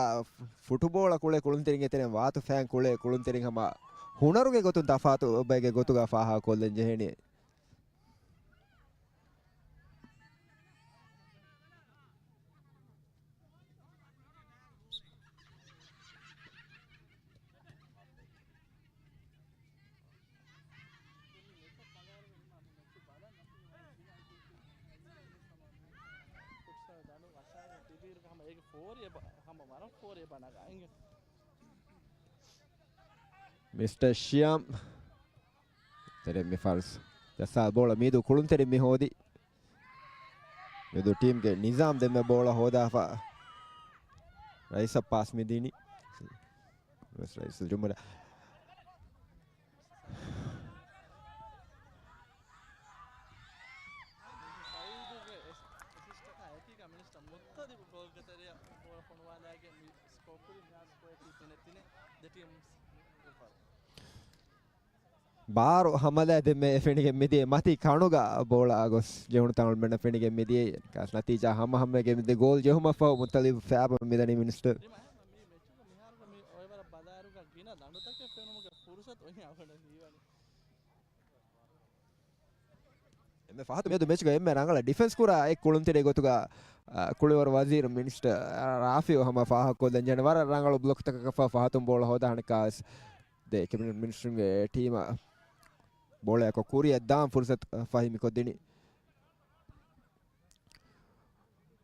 ފުޓުބޯޅަ ކުޅޭ ކުޅުންތެރިންގެ ތެރެއިން ވާތު ފައިން ކުޅޭ ކުޅުންތެރިން ހަމަ ހުނަރުގެ ގޮތުން ތަފާތު ބައެއްގެ ގޮތުގަ ފާހަގަކޮށްލަން ޖެހޭނީ. މިސްޓަ ޝިޔާމް. ތެރެ މި ފަރުސް. ޖައްސާލި ބޯޅަ މީދު ކުޅުންތެރިން މި ހޯދި. މިދު ޓީމްގެ ނިޒާމް ދެންމެ ބޯޅަ ހޯދާފަ. ރައީސަށް ޕާސް މި ދިނީ. ވެސް ރައީސުލް ޖުމްހޫރިއްޔާ. ސައީދުގެ އެސް-، އެސިސްޓަކާ އެކީގަ މިނިސްޓަ މުއްތަދިބު ގޯލްގެ ތެރެއަށް ބޯޅަ ފޮނުވާލާގެން މި ސްކޯ ކުރި މިހާރު ސްކޯއަކީ ތިނެއް ތިނެއް ދެ ޓީމްސް އެފަރު. ބާރު ހަމަލާ ދެންމެ ފެނިގެން މިދިޔަ މަތި ކަނުގަ ބޯޅަ ގޮސް ޖެހުނު ތަން އަޅުމެންނަށް ފެނިގެން މިދިޔަ. ކާސް ނަތީޖާ ހަމަ ހަމަގެ މިދި ގޯލް ޖެހުމަށްފަހު މުއްތަލިބު ފައިބަ މިދަނީ މިނިސްޓަރ. ދިމާ މި މެޗުގަ މިހާރުގަ މި އޮއެވަރަށް ބަލާއިރުގަ ގިނަ ދަނޑުތަކެއް ފެނުމުގެ ފުރުސަތު އޮތް އަވަނަ ހީވަނީ. އެންމެ ފަހަތު މިއަދު މެޗުގަ އެންމެ ރަނގަޅަށް ޑިފެންސް ކުރާ އެއް ކުޅުންތެރި ގޮތުގަ، އަ، ކުޅިވަރު ވަޒީރު މިނިސްޓަރ ރާފިއު ހަމަ ފާހަގަކޮށްލަން ޖެހޭނެ ވަރަށް ރަނގަޅު ބްލޮކްތަކަކަށް ފަހު ފަހަތުން ބޯޅަ ހޯދާ ހަނިކާސް ދެ ކެބިނެޓް މިނިސްޓަރުންގެ ޓީމަށް ބޯޅައަކަށް ކުރިއަށް ދާން ފުރުސަތު ފަހި މިކޮށްދިނީ.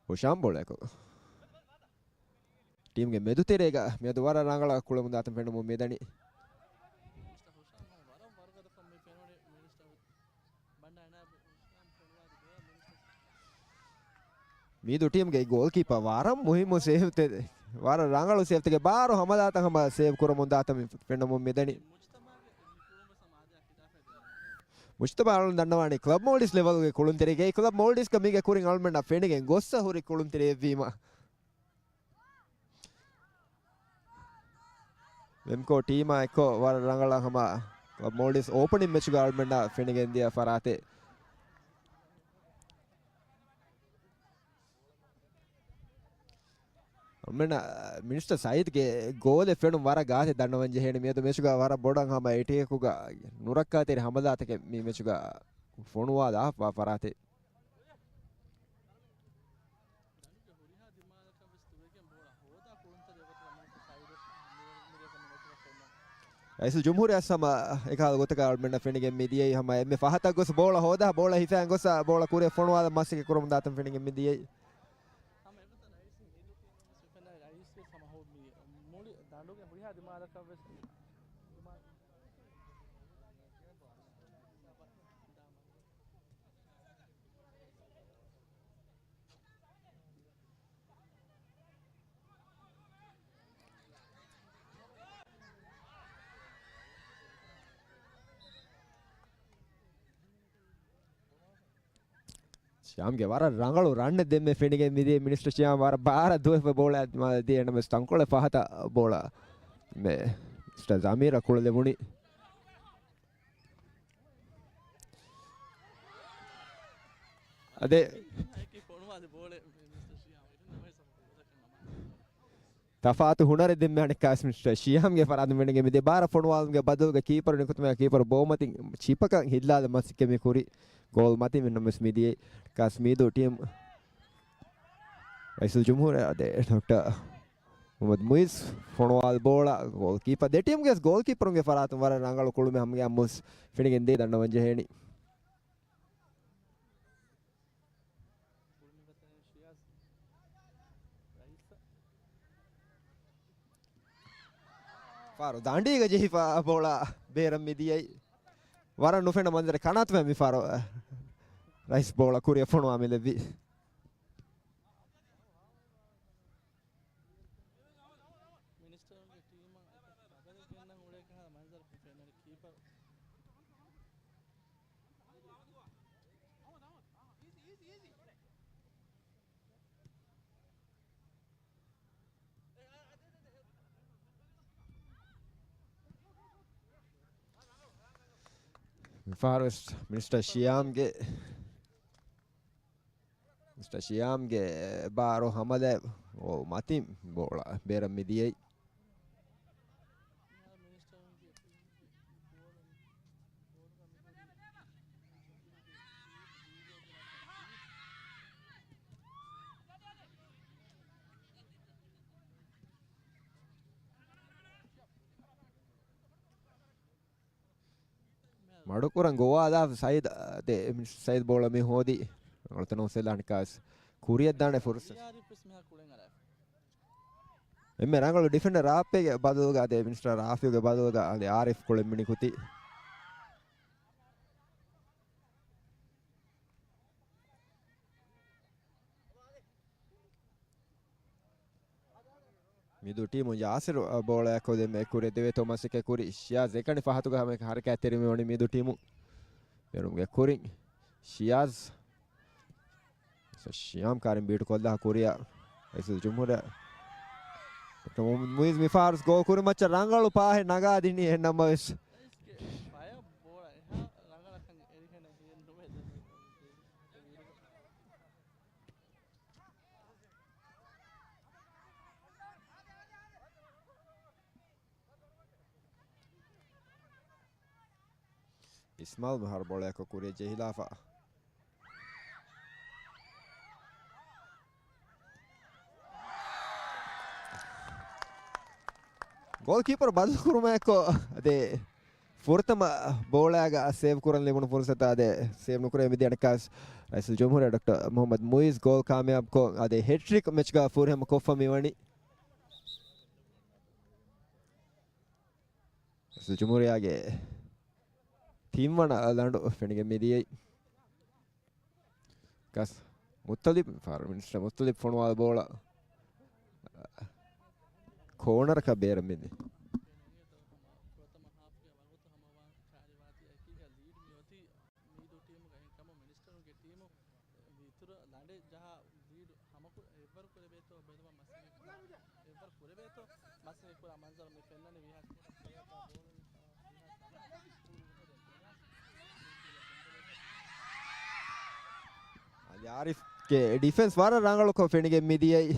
ހުޝާމް ބޯޅައަކަށް. ޓީމްގެ މެދުތެރޭގަ މިއަދު ވަރަށް ރަނގަޅަށް ކުޅަމުންދާތަން ފެނުމުން މިދަނީ. މީދޫ ޓީމްގެ ގޯލްކީޕަރ ވަރަށް މުހިއްމު ސޭވްތެއް، ވަރަށް ރަނގަޅު ސޭވްތެކެއް ބާރު ހަމަލާތަން ހަމަ ސޭވް ކުރަމުންދާތަން ފެނުމުން މިދަނީ. މުޖްތަބާ އަޅުން ދަންނަވާނީ ކްލަބް މޯލްޑިވްސް ލެވަލްގެ ކުޅުންތެރިގެ ކްލަބް މޯލްޑިވްސްގަ މީގެ ކުރިން އަޅުމެންނަށް ފެނިގެން ގޮއްސަ ހުރި ކުޅުންތެރިއެއްވީމަ. ވެމްކޯ ޓީމާ އެއްކޮށް ވަރަށް ރަނގަޅަށް ހަމަ ކްލަބް މޯލްޑިވްސް އޯޕަނިން މެޗުގަ އަޅުމެންނަށް ފެނިގެން ދިޔަ ފަރާތެއް. އަޅުމެންނަށް މިނިސްޓަރ ސައީދްގެ ގޯލެއް ފެނުން ވަރަށް ގާތެއް ދަންނަވަން ޖެހޭނެ. މިއަދު މެޗުގަ ވަރަށް ބޮޑަށް ހަމަ އެޓޭކުގަ ނުރައްކާތެރި ހަމަލާތަކެއް މި މެޗުގަ ފޮނުވާލާފަ ފަރާތެއް. ރައީސުލް ޖުމްހޫރިއްޔާ ހަމަ އެކަހަލަ ގޮތަކަށް އަޅުމެންނަށް ފެނިގެން މި ދިޔައީ ހަމަ އެންމެ ފަހަތަށް ގޮސް ބޯޅަ ހޯދާ، ބޯޅަ ހިފައިގެން ގޮސް ބޯޅަ ކުރިއަށް ފޮނުވާލަން މަސައްކަތް ކުރަމުން ދާތަން ފެނިގެން މި ދިޔައީ. ރައީސް ހަމަ ހު-، މި މުޅި ދަނޑުގެ ހުރިހާ ދިމާލަކަށް ވެސް ޝިޔާމްގެ ވަރަށް ރަނގަޅު ރަންނެއް ދެންމެ ފެނިގެން މިދިޔަ މިނިސްޓަރ ޝިޔާމް ވަރަށް ބާރަށް ދުވެފަ ބޯޅަ ދިޔަ ނަމަވެސް ތަންކޮޅެއް ފަހަތަށް ބޯޅަ މެ މިސްޓަރ ޒަމީރަށް ކުޅެލެވުނީ. އަދެ ތަފާތު ހުނަރެއް ދެންމެ އަނެއްކާސް މިސްޓަރ ޝިޔާމްގެ ފަރާތުން ވެނިގެ މިދިޔަ ބާރަށް ފޮނުވާލުމުގެ ބަދަލުގަ ކީޕަރު ނިކުތުމެއް ކީޕަރު ބޯމަތިން ޗިޕަކަށް ހިއްލާލަ މަސައްކަތް މި ކުރި ގޯލް މަތިން ނަމަވެސް މިދިޔަ ކާސް މީދޫ ޓީމް ރައީސުލް ޖުމްހޫރިއްޔާ އަދެ ޑޮކްޓަރ މުހައްމަދު މުއިޒް ފޮނުވާލް ބޯޅަ ގޯލްކީޕަރ ދެ ޓީމްގެ ގޯލްކީޕަރުންގެ ފަރާތުން ވަރަށް ރަނގަޅު ކުޅުމެއް ހަމަގެ އަމުސް ފެނިގެން ދޭ ދަންނަވަން ޖެހޭނީ. ފާރު ދާނޑީގަ ޖެހިފަ ބޯޅަ ބޭރަށް މިދިޔައީ. ވަރަށް ނުފެންނަ މަންޒަރެއް ކަނާތު މި ފާރު ރައީސް ބޯޅަ ކުރިއަށް ފޮނުވާ މިލެއްވި. މިނިސްޓަރުންގެ ޓީމަށް ބަދަލު ގެންނަން އުޅޭ ކަހަލަ މަންޒަރު ފެންނަނީ ކީޕަރު. މިފަހަރު ވެސް މިނިސްޓަރ ޝިޔާމްގެ މިސްޓަރ ޝިޔާމްގެ ބާރު ހަމަލަ މަތިން ބޯޅަ ބޭރަށް މިދިޔައީ. މަޑުކުރަން ގޮވާލާ ސައިދް، އަދެ ސައިދް ބޯޅަ މި ހޯދި. އަޅުތަން އޮސްވެލާނެ ކާސް ކުރިއަށްދާނެ ފުރުސަ. އެންމެ ރަނގަޅު ޑިފެންޑަރ ރާޕެގެ ބަދަލުގަ އަދެ މިނިސްޓަރ ރާފިއުގެ ބަދަލުގަ އަދެ އާރިފް ކުޅެން މިނިކުތި. މިދޫ ޓީމު ޔާސިރު ބޯޅައަކު ދެމެ ކުރި ދެވޭތޯ މަސައްކަތް ކުރި ޝިޔާޒް އެކަނި ފަހަތުގަ ހަމަ ހަރަކާތްތެރި މިވަނީ މިދޫ ޓީމު. ބޭރުމުގެ ކުރިން ޝިޔާޒް. ޝިޔާމް ކާރިން ބީޓު ކޮށްލާ ކުރިއަށް ރައީސުލް ޖުމްހޫރިއްޔާ މުއިޒް މިފާރުސް ގޯ ކުރި މައްޗަށް ރަނގަޅު ޕާހެއް ނަގާ ދިނީ އެހެންނަމަވެސް. އިސްމާލް މިހާރު ބޯޅަޔަކު ކުރިއަށް ޖެހިލާފަ. ގޯލް ކީޕަރު ބަދަލު ކުރުމާއެކު އަދި ފުރަތަމަ ބޯޅައިގަ ސޭވް ކުރަން ލިބުނު ފުރުސަތާ އަދި ސޭވް ނުކުރޭ މިދިޔަ އަނެއްކާސް. ރައީސުލްޖުމްހޫރިއްޔާ ޑޮކްޓަރ މުހައްމަދު މުއިޒް ގޯލް ކާމިޔާބުކޮށް އަދި ހެޓްރިކް މެޗްގަ ފުރިހަމަ ކޮށްފަ މިވަނީ. ރައީސުލްޖުމްހޫރިއްޔާގެ ތިންވަނަ ލަނޑު ފެނިގެން މިދިޔައީ. ކާސް މުއްތަލިބް، ފާރު މިނިސްޓަރ މުއްތަލިބް ފޮނުވާ ބޯޅަ ކޯނަރަކަށް ބޭރަށް މިދި. މީދޫ ޓީމުގައި އިންކަމު މިނިސްޓަރުންގެ ޓީމު އިތުރަށް ލަނޑެއް ޖަހާ ލީޑު ހަމަކު އެއްވަރު ކުރެވޭތޯ ބެލުމަށް މަސްމި އެއްވަރު ކުރެވޭތޯ މަސްމި ކުރާ މަންޒަރު މި ފެންނަނީ ވީހާ އަލި އާރިފްގެ ޑިފެންސް ވަރަށް ރަނގަޅުކޮށް ފެނިގެން މިދިޔައީ.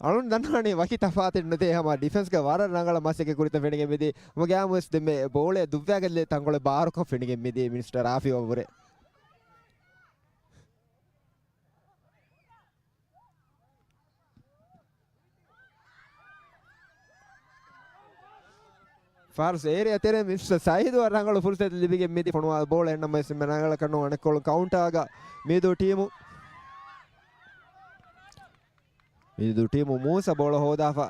އަޅުން ދަންނާނީ ވަކި ތަފާތެއް ނުދޭ ހަމަ ޑިފެންސްގެ ވަރަށް ރަނގަޅަށް މަސައްކަތް ކުރިތަ ފެނިގެން މިދި. ހަމަ ގާމުވެސް ދެންމެ ބޯޅަ ދުއްވާގެ ތަންކޮޅެއް ބާރުކޮށް ފެނިގެން މިދި މިނިސްޓަރ ރާފިއާ ވުރެ. ފާރުސް އޭރިއާ ތެރޭ މިސްޓަރ ސައީދު ރަނގަޅު ފުރުސަތެއް ލިބިގެން މިދި ފޮނުވާ ބޯޅަ އެންނަމަވެސް އެންމެ ރަނގަޅަކަށް ނޫން އަނެއްކޮޅު ކައުންޓާގަ މީދޫ ޓީމު. މީދޫ ޓީމު މޫސަ ބޯޅަ ހޯދާފަ.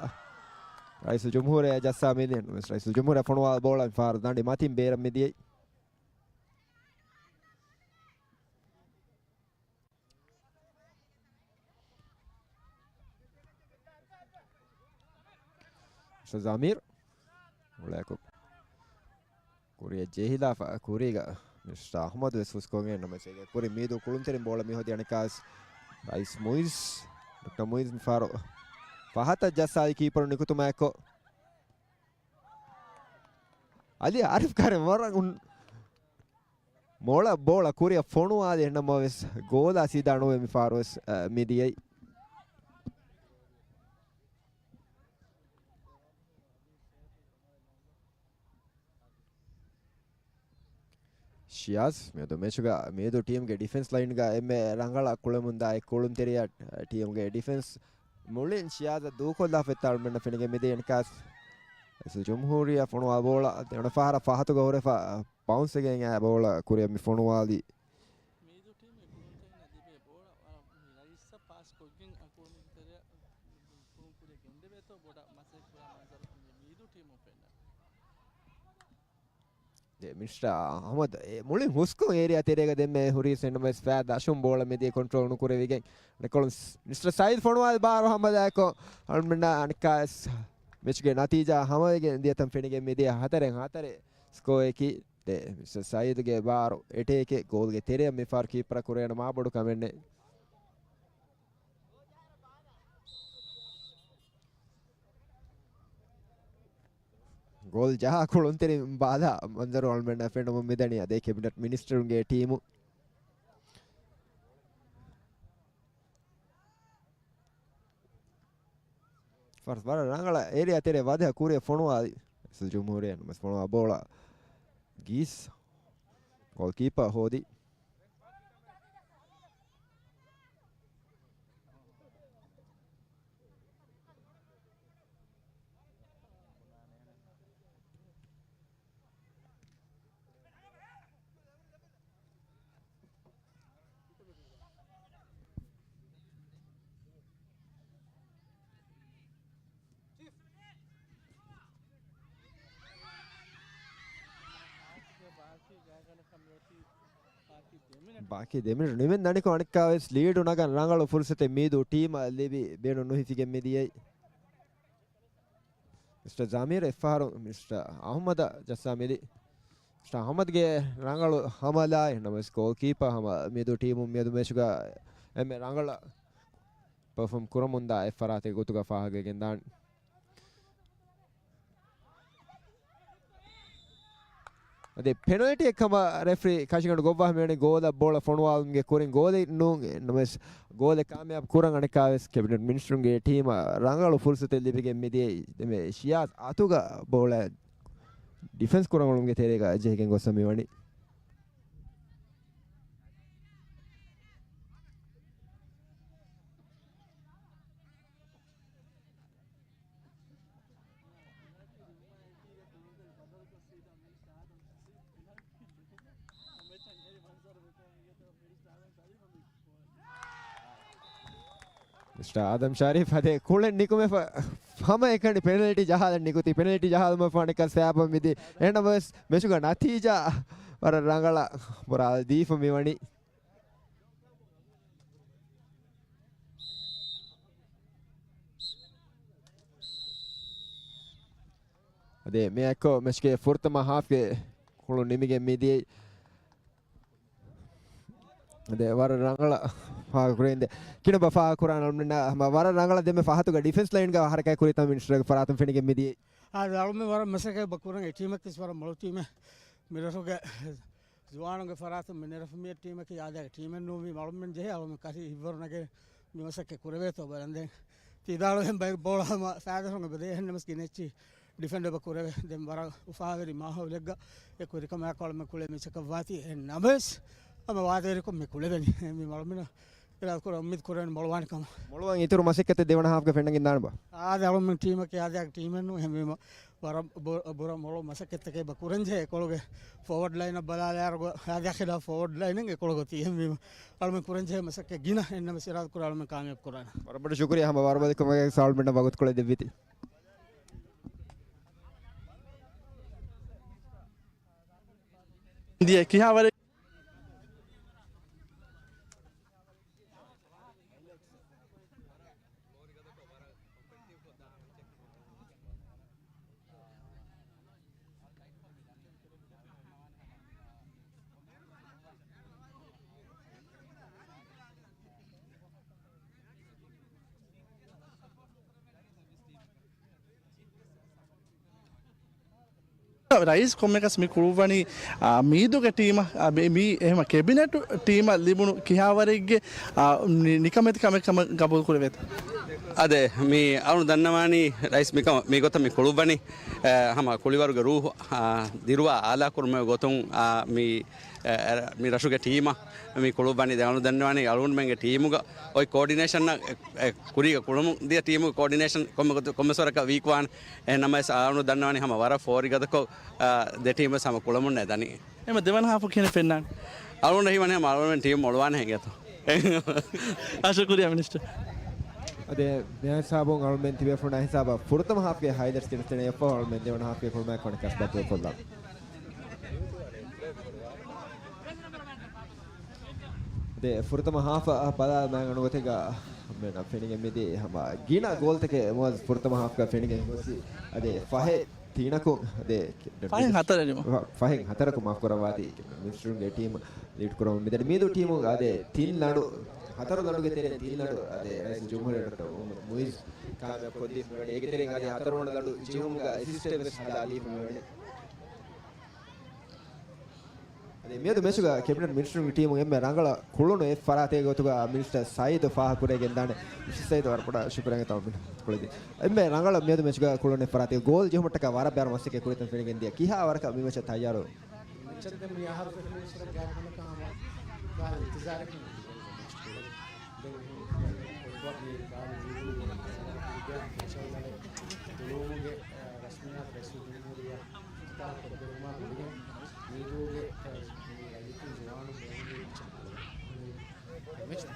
ރައީސުލްޖުމްހޫރިއްޔާ ޖައްސާ މިދި. ރައީސުލްޖުމްހޫރިއްޔާ ފޮނުވާ ބޯޅަ މި ފާރު ދަނޑި މަތިން ބޭރަށް މިދިޔައީ. މިސްޓަރ ޒަމީރު އުޅޭކު ކުރިއަށް ޖެހިލާފަ ކުރީގަ މިސްޓަރ އަހްމަދު ވެސް ހުސްކޮށްގެން ނަމަ ކުރި މީދޫ ކުޅުންތެރިން ބޯޅަ މި ހޯދި އަނެއްކާސް ރައީސް މުއިޒް، ޑޮކްޓަރ މުއިޒް މި ފާރު ފަހަތަށް ޖައްސާލި ކީޕަރު ނިކުތުމާއެކު އަލި އާރިފް ކާރެ ވަރަށް އުން މޮޅަށް ބޯޅަ ކުރިއަށް ފޮނުވާލި އެހެންނަމަވެސް ގޯލާ ސީދާ ނުވެ މި ފާރުވެސް، އަ، މި ދިޔައީ. ޝިޔާޒް މިއަދު މެޗުގަ މީދޫ ޓީމްގެ ޑިފެންސް ލައިންގަ އެންމެ ރަނގަޅަށް ކުޅެމުންދާ އެއް ކުޅުންތެރިޔާ ޓީމްގެ ޑިފެންސް މުޅިން ޝިޔާޒަށް ދޫކޮށްލާފަ އެއްތާޅުމެންނަށް ފެނިގެން މިދިޔަ އަނެއްކާސް. ރައީސުލްޖުމްހޫރިއްޔާ ފޮނުވާ ބޯޅަ ދެވަނަ ފަހަރަށް ފަހަތުގަ ހުރެފަ ބައުންސްވެގެން އާ ބޯޅަ ކުރިއަށް މި ފޮނުވާލީ. މީދޫ ޓީމުގެ ކުޅުންތެރިންނަށް ލިބޭ ބޯޅަ ވަރަށް ރައީސަށް ޕާސް ކޮށްގެން އަ ކުޅުންތެރިޔާ ކުޅުން ކުރިއަށް ގެންދެވޭތޯ ބޮޑަށް މަސައްކަތް ކުރާ މަންޒަރު މީދޫ ޓީމުން ފެންނަނީ. ދެ މިނިސްޓަރ އަހްމަދު އެ މުޅިން ހުސްކޮށް އޭރިއާ ތެރޭގަ ދެންމެ ހުރީސް އެންޑް މެސް ފައި ދަށުން ބޯޅަ މިދިޔަ ކޮންޓްރޯލް ނުކުރެވިގެން ނިކޮޅުން މިސްޓަރ ސައީދު ފޮނުވާލި ބާރު ހަމަލާއެކު އަޅުމެންނަށް އަނެއްކާވެސް މެޗުގެ ނަތީޖާ ހަމަވެގެން ދިޔަތަން ފެނިގެން މިދިޔަ ހަތަރެއް ހަތަރެއް ސްކޯއަކީ. ދެ މިސްޓަރ ސައީދުގެ ބާރު އެޓޭކެއް ގޯލްގެ ތެރެއަށް މި ފާރު ކީޕަރަށް ކުރެވޭނެ މާބޮޑު ކަމެއް ނެތް. ގޯލް ޖަހާ ކުޅުންތެރިން ބާލާ މަންޒަރު އަޅުމެންނަށް ފެނުމުން މިދަނީ އަދި ކެބިނެޓް މިނިސްޓަރުންގެ ޓީމު. ފަރަސް ވަރަށް ރަނގަޅަށް އޭރިއާ ތެރޭ ވަދެހަ ކުރިއަށް ފޮނުވާލި. ރައީސުލްޖުމްހޫރިއްޔާ ނަމަވެސް ފޮނުވާ ބޯޅަ ގީސް ގޯލްކީޕަރ ހޯދި. ބާކީ ދެ މިނިޓް ނިމެން ދަނިކޮށް އަނެއްކާވެސް ލީޑު ނަގަން ރަނގަޅު ފުރުސަތެއް މީދޫ ޓީމަށް ލިބި ބޭނުން ނުހިފިގެން މިދިޔައީ. މިސްޓަރ ޒަމީރު އެއްފަހަރު މިސްޓަރ އަހުމަދަށް ޖައްސާ މިދި. މިސްޓަރ އަހުމަދުގެ ރަނގަޅު ހަމަލާ ނަމަވެސް ގޯލްކީޕަރ ހަމަ މީދޫ ޓީމުން މިއަދު މެޗުގަ އެންމެ ރަނގަޅަށް ޕަރފޯމް ކުރަމުންދާ އެއްފަރާތެއް ގޮތުގަ ފާހަގަވެގެންދާނެ. އަދި ޕެނަލްޓީއެއް ކަމަށް ރެފްރީ ކަށިގަނޑު ގޮއްވާ މިވަނީ ގޯލަށް ބޯޅަ ފޮނުވާލުމުގެ ކުރިން ގޯލެއް ނޫން ނަމަވެސް ގޯލެއް ކާމިޔާބު ކުރަން އަނެއްކާވެސް ކެބިނެޓް މިނިސްޓަރުންގެ ޓީމަށް ރަނގަޅު ފުރުސަތެއް ލިބިގެން މިދިޔައީ ދެންމެ ޝިޔާޒް އަތުގަ ބޯޅަ ޑިފެންސް ކުރަން އުޅުމުގެ ތެރޭގަ ޖެހިގެން ގޮސްފަ މިވަނީ. މިސްޓަރ އާދަމް ޝަރީފް އަދެ ކުޅެން ނިކުމެފަ ހަމައެކަނި ޕެނަލްޓީ ޖަހާލަން ނިކުތީ. ޕެނަލްޓީ ޖަހާލުމަށް ފާނެކަން ސަބަބަށް މިދީ. އެހެންނަމަވެސް މެޗުގަ ނަތީޖާ ވަރަށް ރަނގަޅަށް ބުރާލް ދީފަ މިވަނީ. އަދެ މިއަކު މެޗްގެ ފުރަތަމަ ހާފްގެ ކުޅުން ނިމިގެން މިދިޔައީ. އަދެ ވަރަށް ރަނގަޅަށް ފާހަގަކުރެވިންދެ. ކިނަބަ ފާހަގަކުރާނަ އަޅުމެންނަށް ހަމަ ވަރަށް ރަނގަޅަށް ދެންމެ ފަހަތުގަ ޑިފެންސް ލައިންގަ ހަރަކާތް ކުރިތަން މިނިސްޓަރގެ ފަރާތުން ފެނިގެން މިދިޔައީ. އާދެ، އަޅުމެން ވަރަށް މަސައްކަތް ކުރަން އެ ޓީމަކީ ވަރަށް މޮޅު ޓީމެއް. މިރަށުގެ ޒުވާނުންގެ ފަރާތުން މި ނެރެފަ މި ޓީމަކީ އާދައިގެ ޓީމެއް ނޫން. މި އަޅުމެން ޖެހޭ އަޅުމެން ކަށި ހިތްވަރު ނަގެ މި މަސައްކަތް ކުރެވޭތޯ ބަލަން. ދެން ތި ވިދާޅުވިހެން ބައެއް ބޯޅަ ހަމަ ފައިދަށުން އެބަދޭ. އެހެންނަމަވެސް ގިނަ އެއްޗި ޑިފެންޑް އެބަ ކުރެވޭ. ދެން ވަރަށް އުފާވެރި މާހައުލެއްގަ އެ ކުރިކަމާއެކު އަޅުމެން ކުޅޭ މެޗަކަށް ވާތީ. އެހެން ނަމަވެސް ހަމަ ވާދަވެރިކޮށް މި ކުޅެވެނީ. މި އަޅުމެންނަށް އިރާދަކުރާ އުއްމީދު ކުރެވެން މޮޅުވާނެ ކަމަށް. މޮޅުވަން އިތުރު މަސައްކަތެއް ދެވަނަ ހާފްގަ ފެންނަން އިންނާނެބާ؟ އާދެ، އަޅުމެން ޓީމަކީ އާދެ ޓީމެއް ނޫން. އެހެންވީމަ ވަރަށް ބު-، ބުރަ މޮޅު މަސައްކަތްތަކެއް އެބަ ކުރަންޖެހޭ އެކޮޅުގެ ފޯވަޑް ލައިނަށް ބަލާލާއިރު އާދެއާ ޚިލާފް ފޯވަޑް ލައިނެއް އެކޮޅުގަ އޮތީ. އެހެންވީމަ އަޅުމެން ކުރަންޖެހޭ މަސައްކަތް ގިނަ. އެހެންނަމަވެސް އިރާދަކުރާ އަޅުމެން ކާމިޔާބު ކުރާނަން. ވަރަށް ބޮޑަށް ޝުކުރިއްޔާ ހަމަ ވަރުބަލިކަމުގެ ސަވާލު މެންނަށް ވަގުތުކޮޅެއް ދެއްވީތީ. ދިޔަ ކިހާވަރެއް ރައީސް ކޮންމެއަކަސް މި ކުޅުއްވަނީ، އާ، މީދޫގެ ޓީމަށް، އާ، މި، މީ އެހެމަ ކެބިނެޓް ޓީމަށް ލިބުނު ކިހާވަރެއްގެ، އާ، ނި-، ނިކަމެތި ކަމެއް ކަމަށް ގަބޫލު ކުރެވޭތަ؟ އާދެ، މި އަޅުން ދަންނަވާނީ ރައީސް މިކަމަށް މިގޮތަށް މި ކުޅުއްވަނީ، އާ، ހަމަ ކުޅިވަރުގެ ރޫހު، އާ، ދިރުވާ އާލާކުރުމުގެ ގޮތުން، އާ، މި އެ، އެ، މި ރަށުގެ ޓީމަށް މި ކުޅުއްވަނީ. ދެން އަޅުން ދަންނަވާނީ އަޅުގަނޑުމެންގެ ޓީމުގަ އޮތް ކޯޑިނޭޝަންއަށް، އެ، އެ، ކުރީގަ ކުޅަމުން ދިޔަ ޓީމުގެ ކޯޑިނޭޝަން ކޮންމެ ގޮތަ-، ކޮންމެސް ވަރަކަށް ވީކް ވާނެ. އެހެން ނަމަވެސް އަޅުން ދަންނަވާނީ ހަމަ ވަރަށް ފޯރިގަދަކޮށް، އާ، ދެ ޓީމު ވެސް ހަމަ ކުޅަމުންނޭ ދަނީ. އެމަ ދެވަނަ ހާފު ކިހިނެއް ފެންނާނެ؟ އަޅުގަނޑަށް ހީވަނީ ހަމަ އަޅުގަނޑުމެން ޓީމް މޮޅުވާނެ ހިނގޭތޯ. އާ، ޝުކުރިއްޔާ މިނިސްޓަރ. އަދި މިހާ ހިސާބުން އަޅުމެން ތިބޭފުޅުންނާ ހިސާބަށް ފުރަތަމަ ހާފްގެ ހައިލައިޓްސް ގެނެސްދޭނެ އެއްފަހު އަޅުމެން ދެވަނަ ހާފްގެ ކުޅުމާއެކު އަނެއް ކަސްބަތު ކޮށްލާނަން. ދެ ފުރަތަމަ ހާފަށް ބަލާލަމާ އަންނަ ގޮތެއްގަ މެން ފެނިގެން މިދިޔަ ހަމަ ގިނަ ގޯލްތަކެއް މުއައްޒަ ފުރަތަމަ ހާފްގަ ފެނިގެން ގޮސް އަދި ފަހެއް ތިނަކުން އަދި ފަހެއް ހަތަރަކު. ފަހެއް ހަތަރަކު މާފް ކުރައްވާތީ މިނިސްޓަރުންގެ ޓީމް ލީޑް ކުރަމުން މިދަނީ. މީދޫ ޓީމު އަދި ތިން ލަނޑު، ހަތަރު ލަނޑުގެ ތެރެއިން ތިން ލަނޑު އަދި ރައީސުލްޖުމްހޫރިއްޔާ ޑޮކްޓަރ މުހައްމަދު މުއިއްޒު ކާމިޔާބު ކޮށްދީފަ މިވަނީ. އޭގެ ތެރެއިން އަދި ހަތަރު ވަނަ ލަނޑު ޖެހުމުގަ އެސިސްޓެއް ވެސް ހަދާލީފަ މިވަނީ. އަދި މިއަދު މެޗުގަ ކެބިނެޓް މިނިސްޓަރުންގެ ޓީމު އެންމެ ރަނގަޅަށް ކުޅުނު އެއް ފަރާތެއްގެ ގޮތުގަ މިނިސްޓަރ ސައީދު ފާހަގަކުރެވިގެންދާނެ. މިނިސްޓަރ ސައީދު ވަރަށް ބޮޑަށް ޝުކުރިއްޔާ ތަމަން ކުޅެދި. އެންމެ ރަނގަޅަށް މިއަދު މެޗުގަ ކުޅުނު އެއް ފަރާތެއް ގޯލް ޖެހުމަށްޓަކާ ވަރަށް ބޭރަށް މަސައްކަތް ކުރިތަން ފެނިގެން ދިޔަ. ކިހާ ވަރަކަށް މި މެޗަށް ތައްޔާރު؟ މި މެޗަށް ދެން މި އަހަރު ފެށުނީ އިސްރަ ގާތްގަނޑަކަށް ހަމަ ކާލަ އިންތިޒާރަކީ ދެން މި ކޮއްބަ މި ކާލަ ޖީވުން ފެޝަލް ގަޑެއް ކުޅުމުގެ ރަސްމިއްޔާތު ރައީސުލްޖުމްހޫރިއްޔާ އިފްތިތާޙް ކޮށްދެއްވުމާ ގުޅިގެން މީދޫގެ މި ރައްޔިތުން ޒުވާނުން ބޭނުންވި މެޗަކަށް މެޗު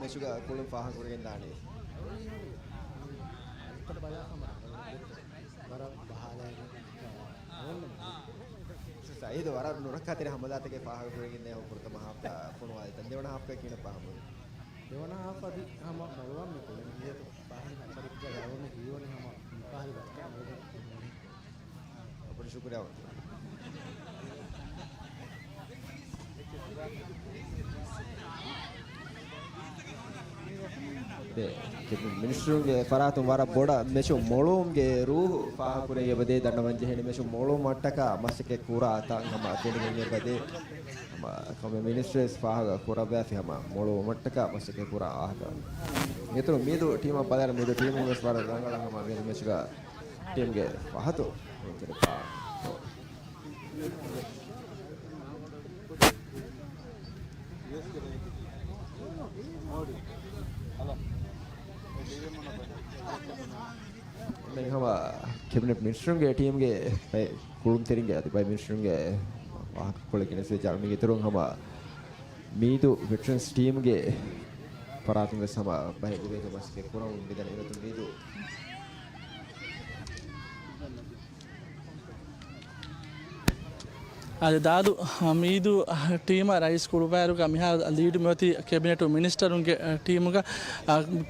މެޗުގަ ކުޅުން ފާހަގަކުރެވިގެންދާނީ. އަލިކަ ބަލާ ހަމަ ވަރަށް ބަހާލާގެން ސައީދު ވަރަށް ނުރައްކާތެރި ހަމަލާތަކެއް ފާހަގަކުރެވިގެން ދިޔަ ފުރަތަމަ ހާފް ފޮނުވާލިތަން. ދެވަނަ ހާފްގަ ކިހިނެއް ފާހަގަކުރެވި؟ ދެވަނަ ހާފް އަދި ހަމަ މޮޅުވަން މި ކުޅެން ދިޔަތު ފަހަރު ހަތަރެއްގަ އަޅުގަނޑު ހީވަނީ ހަމަ މި ފަހަރު ވައްތަރު ނުވަން. ބޮޑަށް ޝުކުރިއްޔާ. ދެ، މިނިސްޓަރުންގެ ފަރާތުން ވަރަށް ބޮޑަށް މެޗު މޮޅުވުމުގެ ރޫހު ފާހަގަކުރެވި އެބަދޭ. ދަންނަވަން ޖެހޭނެ މެޗު މޮޅުވުމަށްޓަކާ މަސައްކަތް ކުރާ ތަން ހަމަ ފެނިގެން އެބަދޭ. ހަމަ ކޮމެ މިނިސްޓަރު ވެސް ފާހަގަ ކުރައްވާފި ހަމަ މޮޅުވުމަށްޓަކާ މަސައްކަތް ކުރާ ވާހަކަ. އިތުރު މީދޫ ޓީމަށް ބަލާއިރު މީދޫ ޓީމުން ވެސް ވަރަށް ރަނގަޅަށް ހަމަ މިއަދު މެޗުގަ ޓީމްގެ ފަހަތު މި ހަމަ ކެބިނެޓް މިނިސްޓަރުންގެ ޓީމްގެ ބައެއް ކުޅުންތެރިންގެ އަދި ބައެއް މިނިސްޓަރުންގެ ވާހަކަކޮޅެއް ގެނެސްދިޔަ މީގެ އިތުރުން ހަމަ މީދޫ ވެޓްރަންސް ޓީމްގެ ފަރާތުން ވެސް ހަމަ ބައެއް ބުރޭތޯ މަސައްކަތް ކުރަމުން މިދަނީ އިރަތު މީދޫ. އަދި ދާދު މީދޫ ޓީމަށް ރައީސް ކުޅުބާއިރުގަ މިހާރު ލީޑު މިއޮތީ ކެބިނެޓު މިނިސްޓަރުންގެ ޓީމުގަ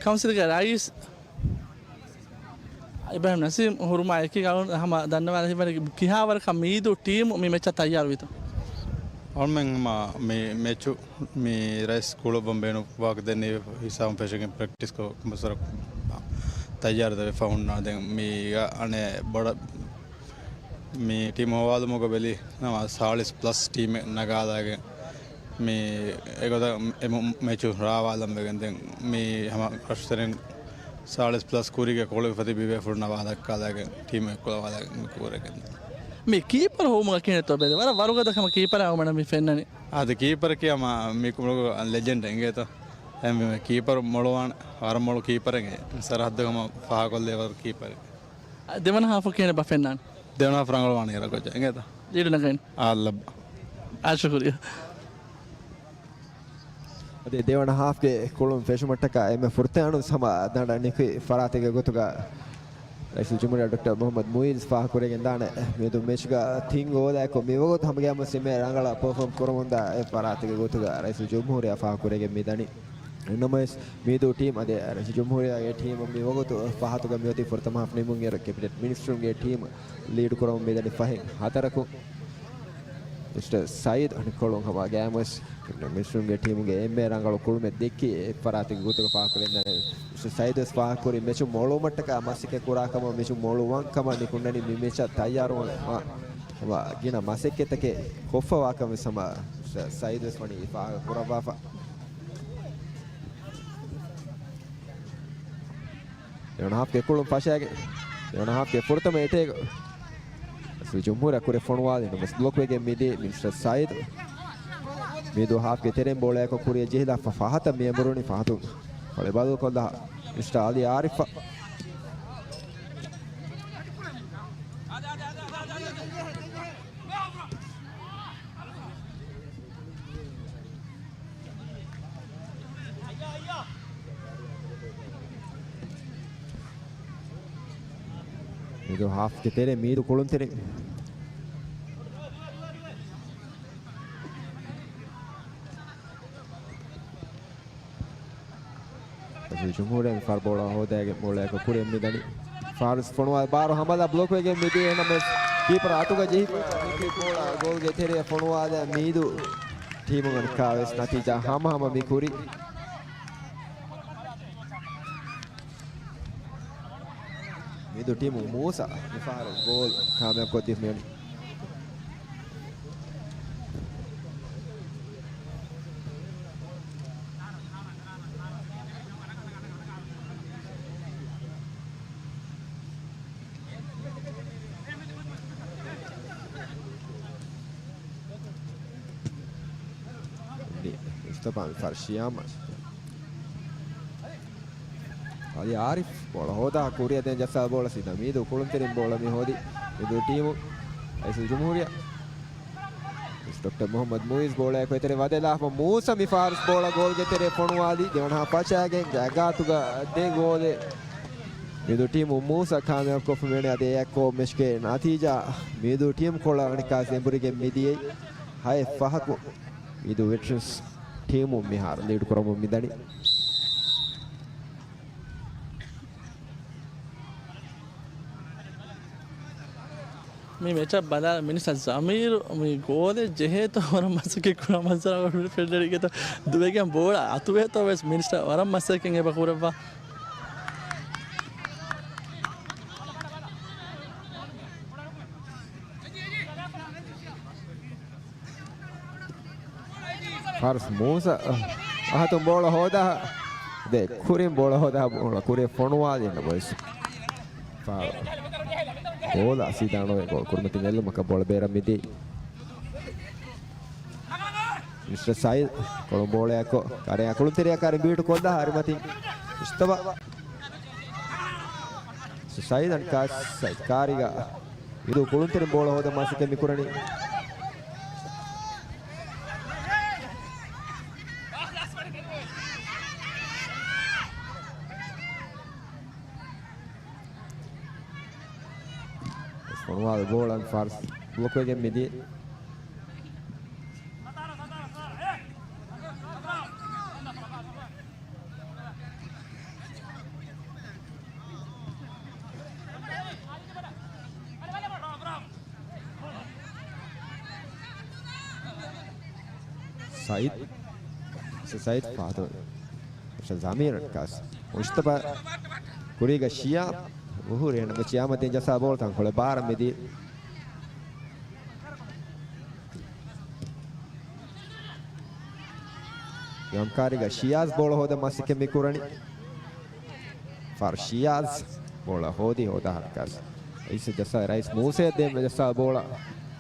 ކައުންސިލްގެ ރައީސް އިބްރާހިމް ނަސީމް ހުރުމާ އެކީގަ ހަމަ ދަންނަވާލަ ހިބަނީ ކިހާވަރަކަށް މީދޫ ޓީމު މި މެޗަށް ތައްޔާރުވީތޯ؟ އަޅުމެން ހަމަ މި މެޗު މި ރައީސް ކުޅައްވަން ބޭނުން ވާހަކަ ދެންނެވި ހިސާބުން ފެށިގެން ޕްރެކްޓިސްކޮށް ކަމަސްވަރަށް ތައްޔާރު ދެވިފަ ހުންނާ. ދެން މީގަ އަނެއް ބޮޑަށް މި ޓީމް ހޮވާލުމުގަ ބެލި ނަމަ ސާޅީސް ޕްލަސް ޓީމެއް ނަގާލާގެން މި އެގޮތަށް އެ މެޗު ރާވާލަން ވެގެން ދެން މި ހަމަ ރަށުތެރިން ސާޅީސް ޕްލަސް ކުރީގެ ކޮޅު ފަތި ބިބޭފުޅުންނާ ވާދައްކާލާގެން ޓީމެއް އެއްކުލަވާލާގެން މި ކުރެގެން. މި ކީޕަރު ހޮވުމުގަ ކިހިނެއްތޯ ބެލެ؟ ވަރަށް ވަރުގަދަ ކަމަށް ކީޕަރާ ހޮވުމަށް މި ފެންނަނީ. އާދެ، ކީޕަރަކީ ހަމަ މި ކުޅުގެ ލެޖެންޑް އެނގޭތޯ. އެހެންވީމަ ކީޕަރު މޮޅުވާނެ، ވަރަށް މޮޅު ކީޕަރެއް އެނގޭ. ސަރަހައްދު ހަމަ ފާހަގަކޮށްލޭ ވަރު ކީޕަރެއް. ދެވަނަ ހާފަށް ކިހިނެއްބާ ފެންނާނެ؟ ދެވަނަ ހާފް ރަނގަޅުވާނެ އިރަކޮއްޗަށް އެނގޭތަ؟ ލީޑު ނަގައިން. އާ، ލައްބަ. އާ، ޝުކުރިއްޔާ. އަދި ދެވަނަ ހާފްގެ ކުޅުން ފެށުމަށްޓަކާ އެންމެ ފުރަތަމަ ހަމަ ދަނޑަށް ނިކުތް ފަރާތެއްގެ ގޮތުގަ ރައީސުލްޖުމްހޫރިއްޔާ ޑޮކްޓަރ މުހައްމަދު މުއިއްޒު ފާހަގަކުރެގެން ދާނެ. މިއަދު މެޗުގަ ތިން ގޯލާއެކު މިވަގުތު ހަމަ ގޭމު ސިމޭ ރަނގަޅަށް ޕަރފޯމް ކުރަމުންދާ އެއް ފަރާތެއްގެ ގޮތުގަ ރައީސުލްޖުމްހޫރިއްޔާ ފާހަގަކުރެގެން މިދަނީ. އެންނަމަވެސް، މީދޫ ޓީމް އަދި ރައީސުލްޖުމްހޫރިއްޔާގެ ޓީމު މިވަގުތު ފަހަތުގަ މިއޮތީ ފުރަތަމަ ހާފް ނިމުން އިރު ކެބިނެޓް މިނިސްޓަރުންގެ ޓީމު ލީޑު ކުރަމުން މިދަނީ ފަހެއް ހަތަރަކުން. މިސްޓަރ ސައީދު އަނެއްކޮޅުން ހަމަ ގޭމް ވެސް ކެބިނެޓް މިނިސްޓަރުންގެ ޓީމުގެ އެންމެ ރަނގަޅު ކުޅުމެއް ދެއްކި އެއް ފަރާތެއްގެ ގޮތުގަ ފާހަގަކުރެންދާނެ. މިސްޓަރ ސައީދު ވެސް ފާހަގަކުރި މެޗު މޮޅުވުމަށްޓަކާ މަސައްކަތް ކުރާ ކަމަށް، މެޗު މޮޅުވާން ކަމަށް ނިކުންނަނީ މި މެޗަށް ތައްޔާރުވާން ހަމަ ގިނަ މަސައްކަތްތަކެއް ކޮށްފަވާ ކަމަށް ވެސް ހަމަ މިސްޓަރ ސައީދު ވެސް ވަނީ ފާހަގަ ކުރައްވާފަ. ދެވަނަ ހާފްގެ ކުޅުން ފަށާގެން، ދެވަނަ ހާފްގެ ފުރަތަމަ އެޓޭކް. ރައީސުލްޖުމްހޫރިއްޔާ ކުރިއަށް ފޮނުވާލި ނަމަވެސް ބްލޮކް ވެގެން މިދިޔަ މިސްޓަރ ސައީދު. މީދޫ ހާފްގެ ތެރެއިން ބޯޅައަކު ކުރިއަށް ޖެހިލާފަ ފަހަތަށް މި އެނބުރުނީ. ފަހަތު ބަލި ބަދަލުކޮށްލާ މިސްޓަރ އަލީ އާރިފް. މީދޫ ހާފްގެ ތެރޭ މީދޫ ކުޅުންތެރިން. ރައީސުލްޖުމްހޫރިއްޔާ މި ފާރު ބޯޅަ ހޯދައިގެން ބޯޅައަކު ކުރިއަށް މިދަނީ. ފާރު ވެސް ފޮނުވާލި ބާރު ހަމަލާ ބްލޮކް ވެގެން މިދިޔަ ނަމަވެސް ކީޕަރ އަތުގަ ޖެހި ކުރި ބޯޅަ ގޯލްގެ ތެރެއަށް ފޮނުވާލާ މީދޫ ޓީމު އަނެއްކާވެސް ނަތީޖާ ހަމަހަމަ މި ކުރީ. މީދޫ ޓީމު މޫސަ މިފަހަރު ގޯލް ކާމިޔާބު ކޮށްދީފަ މިވަނީ. މުސްތަފާ މި ފަރު ޝިޔާމް. އަލީ އާރިފް ބޯޅަ ހޯދާ ކުރިއަށް ދެން ޖައްސާ ބޯޅަ ސީދާ މީދޫ ކުޅުންތެރިން ބޯޅަ މި ހޯދި މީދޫ ޓީމު. ރައީސުލްޖުމްހޫރިއްޔާ މިސް ޑޮކްޓަރ މުހައްމަދު މުއިޒް ބޯޅައަކު އެތެރެ ވަދެލާފަ މޫސަ މި ފާރުސް ބޯޅަ ގޯލްގެ ތެރެ ފޮނުވާލި ދެވަނަ ހާފް ފަށާގެން ގާތުގަ ދެ ގޯލެއް މީދޫ ޓީމު މޫސަ ކާމިޔާބު ކޮށްފަ މިވަނީ. އަދި އެއަށް ކޯ މެޗްގެ ނަތީޖާ މީދޫ ޓީމް ކޮޅަށް އަނެއްކާސް އެނބުރިގެން މިދިޔައީ ހައެއް ފަހަކު. މީދޫ ވެޓްރަންސް ޓީމު މިހާރު ލީޑް ކުރަމުން މިދަނީ. މި މެޗަށް ބަލާ މިނިސްޓަރ ޒަމީރު މި ގޯލެއް ޖެހޭތޯ ވަރަށް މަސައްކަތް ކުރާ މަންޒަރާ ފެންނަނީ ގެތަ ދުވެގެން ބޯޅަ އަތުވޭތޯ ވެސް މިނިސްޓަރ ވަރަށް މަސައްކަތް އެބަ ކުރައްވާ. ފާރުސް މޫސަ އަހަތުން ބޯޅަ ހޯދާ ދެ ކުރިން ބޯޅަ ހޯދާ ބޯޅަ ކުރި ފޮނުވާލި ނަމަވެސް ފާ-، ބޯޅަ އަސީދާނޮވެ ގޯލް ކުރިމަތިން އެއްލުމަކަށް ބޯޅަ ބޭރަށް މިދިޔައީ. މިސްޓަރ ސައިދް ކޮޅުން ބޯޅައަކު ކަރެއާ ކުޅުންތެރިޔަކާ ރިބީޓު ކޮށްލާ ހަރިމަތިން މުޖްތަބާ. މިސްޓަރ ސައިދް އަންކާސް ސައިދް ކާރީގަ އިރު ކުޅުންތެރިން ބޯޅަ ހޯދަން މަސައްކަތް މިކުރަނީ. ފޮނުވާލި ބޯޅަ ފާސް ބްލޮކް ވެގެން މިދިޔަ. ސައިދް. ސައިދް ފާތު. ޒަމީރަށް ކާސް. މުޖްތަބާ ކުރީގަ ޝިޔާ. އުހުރޭނަ ޝިޔާމަތިން ޖައްސާ ބޯޅަ ތަންކޮޅެއް ބާރަށް މިދިޔަ. ޔަމްކާރީގަ ޝިޔާޒް ބޯޅަ ހޯދަން މަސައްކަތް މިކުރަނީ. ފާރު ޝިޔާޒް ބޯޅަ ހޯދި ހޯދާ ހަރަކާސް. އައިސް ޖައްސާ ރައީސް މޫސޭ ދޭން ޖައްސާ ބޯޅަ.